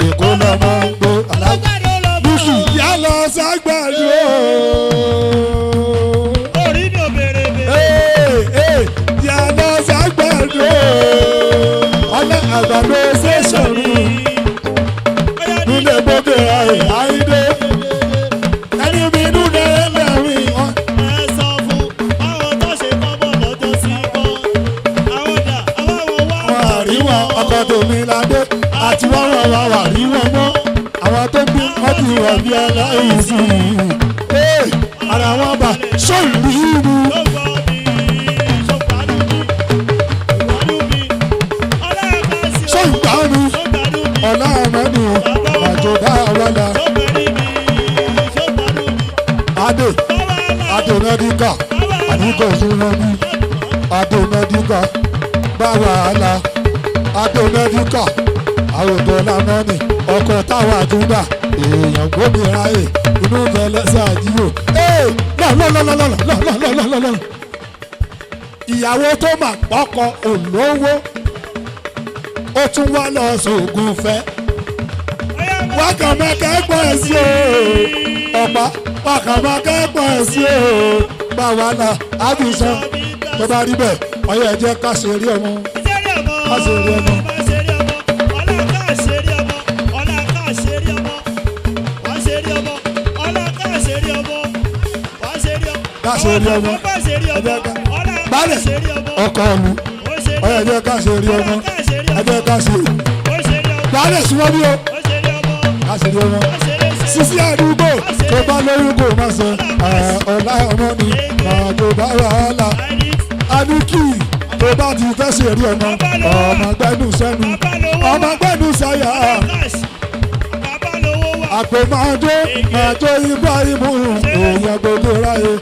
èkó lọ́mọ ń gbó alábùsù yà lọ ságbàdo. Orí mi ò bèrè bèrè. Yà lọ ságbàdo. Ọlá àgbàdo ṣẹ̀ṣẹ̀ rú. Nílé gbogbo ẹ̀ àìdé. Ẹni mi inú rẹ̀ lẹ́rìn. Ẹ sọ fún báwọn tó ṣe kọ́bọ̀ lọ́jọ́ sí kọ́. Àwọn dà, àwọn wá. Wọ́n àríwá ọkọ̀ tèmi ládé àti wọ́n wọ́n wá wà rí wọn mọ́. Àwọn tó ń bí wọ́n ti wọ̀ bí aláìsí. Ara wọn bá sóòlù ìlú. Sóògbánu ọ̀la àmọ́ni àjọba ọ̀la. Adé Adé mẹ́díkà àdúgbò ìṣúná Adé mẹ́díkà bá wàhálà Adé mẹ́díkà àwòtọ́ lámọ́nì ọkọ̀ táwa àdúgbà èèyàn gómìnà ẹ̀ inú fẹlẹ́sẹ̀ àdúgbò. Lọ́lọ́lọ́lọ́lọ́lọ́lọ́lọ́lọ́lọ́ ìyàwó tó mà pọ́kọ olówó ó tún wá lọ sóògùn fẹ́ wákàmákẹ́ pọ̀ sí o ọ̀pá wákàmákẹ́ pọ̀ sí o báwa la àbùsàn tó bá rí bẹ́ẹ̀ ọyọ́ ẹ jẹ́ ká ṣe rí ọmọ ká ṣe rí ọmọ. Ká ṣe rí ọmọ ẹ jẹ́ ká balẹ̀ ọkọ mi ọyọ́ ẹ jẹ́ ká ṣe rí ọmọ ẹ jẹ́ ká ṣe balẹ̀ súnmọ́ bí o ká ṣe rí ọmọ sisi àdúgbò tó bá lóyún kò má sọ ọ̀la ọmọ ni màá tó bá wàhálà àdúkì tó bá ti fẹ́ ṣe rí ọmọ ọmọ gbẹ́nu sẹ́nu ọmọ gbẹ́nu sáyà àpò máa jó máa jó Ibrahim òòyàn gbogbo ráyè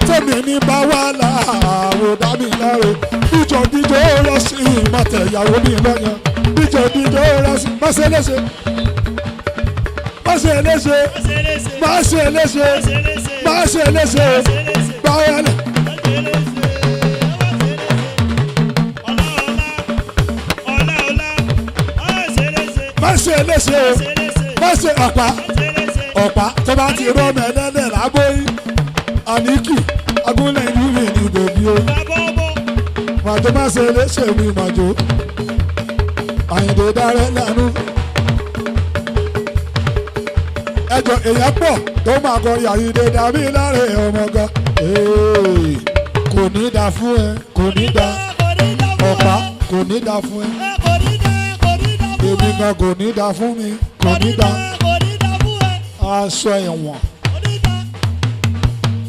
tèmi ní bá wàhálà àwòdà mi láre bíjọ bíjọ rẹ sí ìmọ̀tẹ̀yàwó mi lọ́yàn bíjọ bíjọ rẹ sí mọ́sẹ̀lẹ́sẹ̀ má ṣe léṣe má ṣe léṣe má ṣe léṣe báwa lẹ. má ṣe léṣe má ṣe ọ̀pá ọ̀pá tó bá ti rọ́ mẹ́lẹ́lẹ̀ lábóyí àníkì agúnlẹ̀ ìlú mi ní bèbí o màjò má ṣe léṣe mi màjò Àyìndé dárẹ́ lẹ́nu ẹjọ èèyàn pọ̀ tó máa kọ Àyìndé dàbí láre ọmọ gan kò ní da fún ẹ kò ní da ọ̀pá kò ní da fún ẹ èmi gan kò ní da fún mi kò ní da aṣọ ẹ̀wọ̀n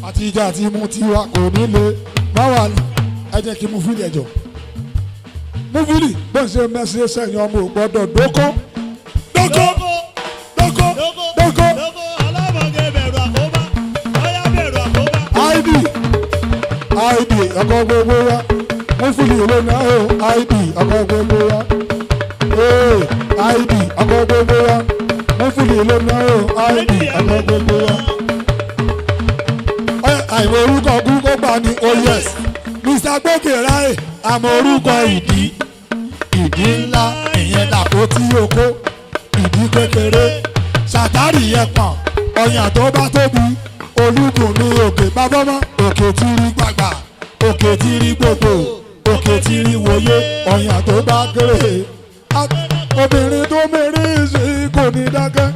àti ìjà àti imú tiwa kò ní le má wà ẹ jẹ́ kí mú fílì ẹ̀jọ̀ mú fílì bó ń ṣe mẹ́sẹ̀ sẹ́yìn ọmọ ò gbọ́dọ̀ dókó dókó dókó dókó. id id ọkọ gbogbo wa mú fílì ìwé náà o id ọkọ gbogbo wa Ee id ọkọ gbogbo wa mufuli ló ná o id ọkọ gbogbo wa. Àìmọ̀ orúkọ kúkó gbà ní oh yes Mr. Gbókèráyè àmọ̀ orúkọ ìdí ìdí ńlá ìyẹn làpò tí o kó ìdí kékeré ṣàtàrì yẹn pọ̀n ọ̀yàn tó bá tóbi olúkùnmi òkè bábọ́mọ́ òkè tí rí gbàgbà òkè tí rí gbogbo òkè tí rí wòye ọ̀yàn tó bá kéré obìnrin tó mèrè ṣe kò ní dákẹ́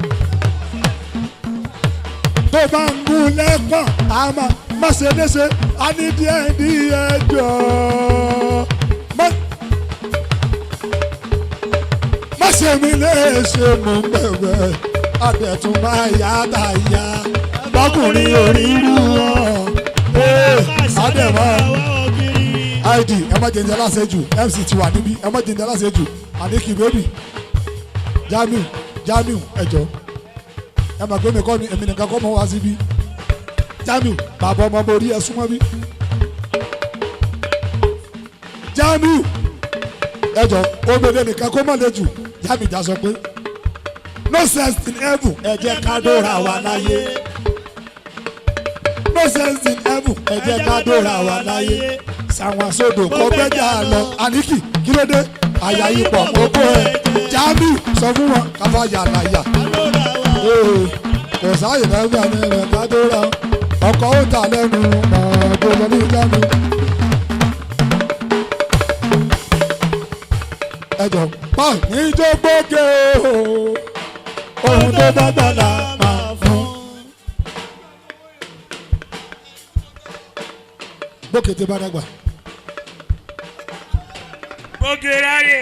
tó bá ń gún lẹ́pọ̀n àmọ́ má ṣe léṣe á ní díẹ̀ díẹ̀ jọ. Má ṣe mi léṣe mò ń bẹ̀rẹ̀ àdẹ̀tún máa yá tàyà bọ́kùnrin onírú wọn àdẹ̀mọ́ id ẹ má jẹjẹ aláṣẹjù mc ti wà níbí ẹ má jẹjẹ aláṣẹjù àníkì bébì Jamiu Jamiu ẹjọ ẹ mà gbé mi kọ́ ni èmi nìkan kọ́ mọ́ wá síbí Jamiu bàbá ọmọ mo rí ẹ súnmọ́ bí Jamiu ẹjọ obìnrin nìkan kó má le jù Jamiu já sọ pé no sense in heaven ẹ jẹ́ ká dóra wa láyé no sense in heaven ẹ jẹ́ ká dóra wa láyé sàwọn sódò kó gbẹ́jà lọ àníkì kí ló dé àyà ipò kókó ẹ Jamiu sọ fún wọn káfá yàlàyà kò sáàyè lẹ́gbẹ̀ẹ́ àmì rẹ̀ ká dóra ọkọ̀ ó ta lẹ́nu mọ̀ ní Jamiu. Ẹjọ pa níjó gbóge o ohun tó bá gbàdá máa fún. Bókété bá dàgbà. Gbóge ráyè.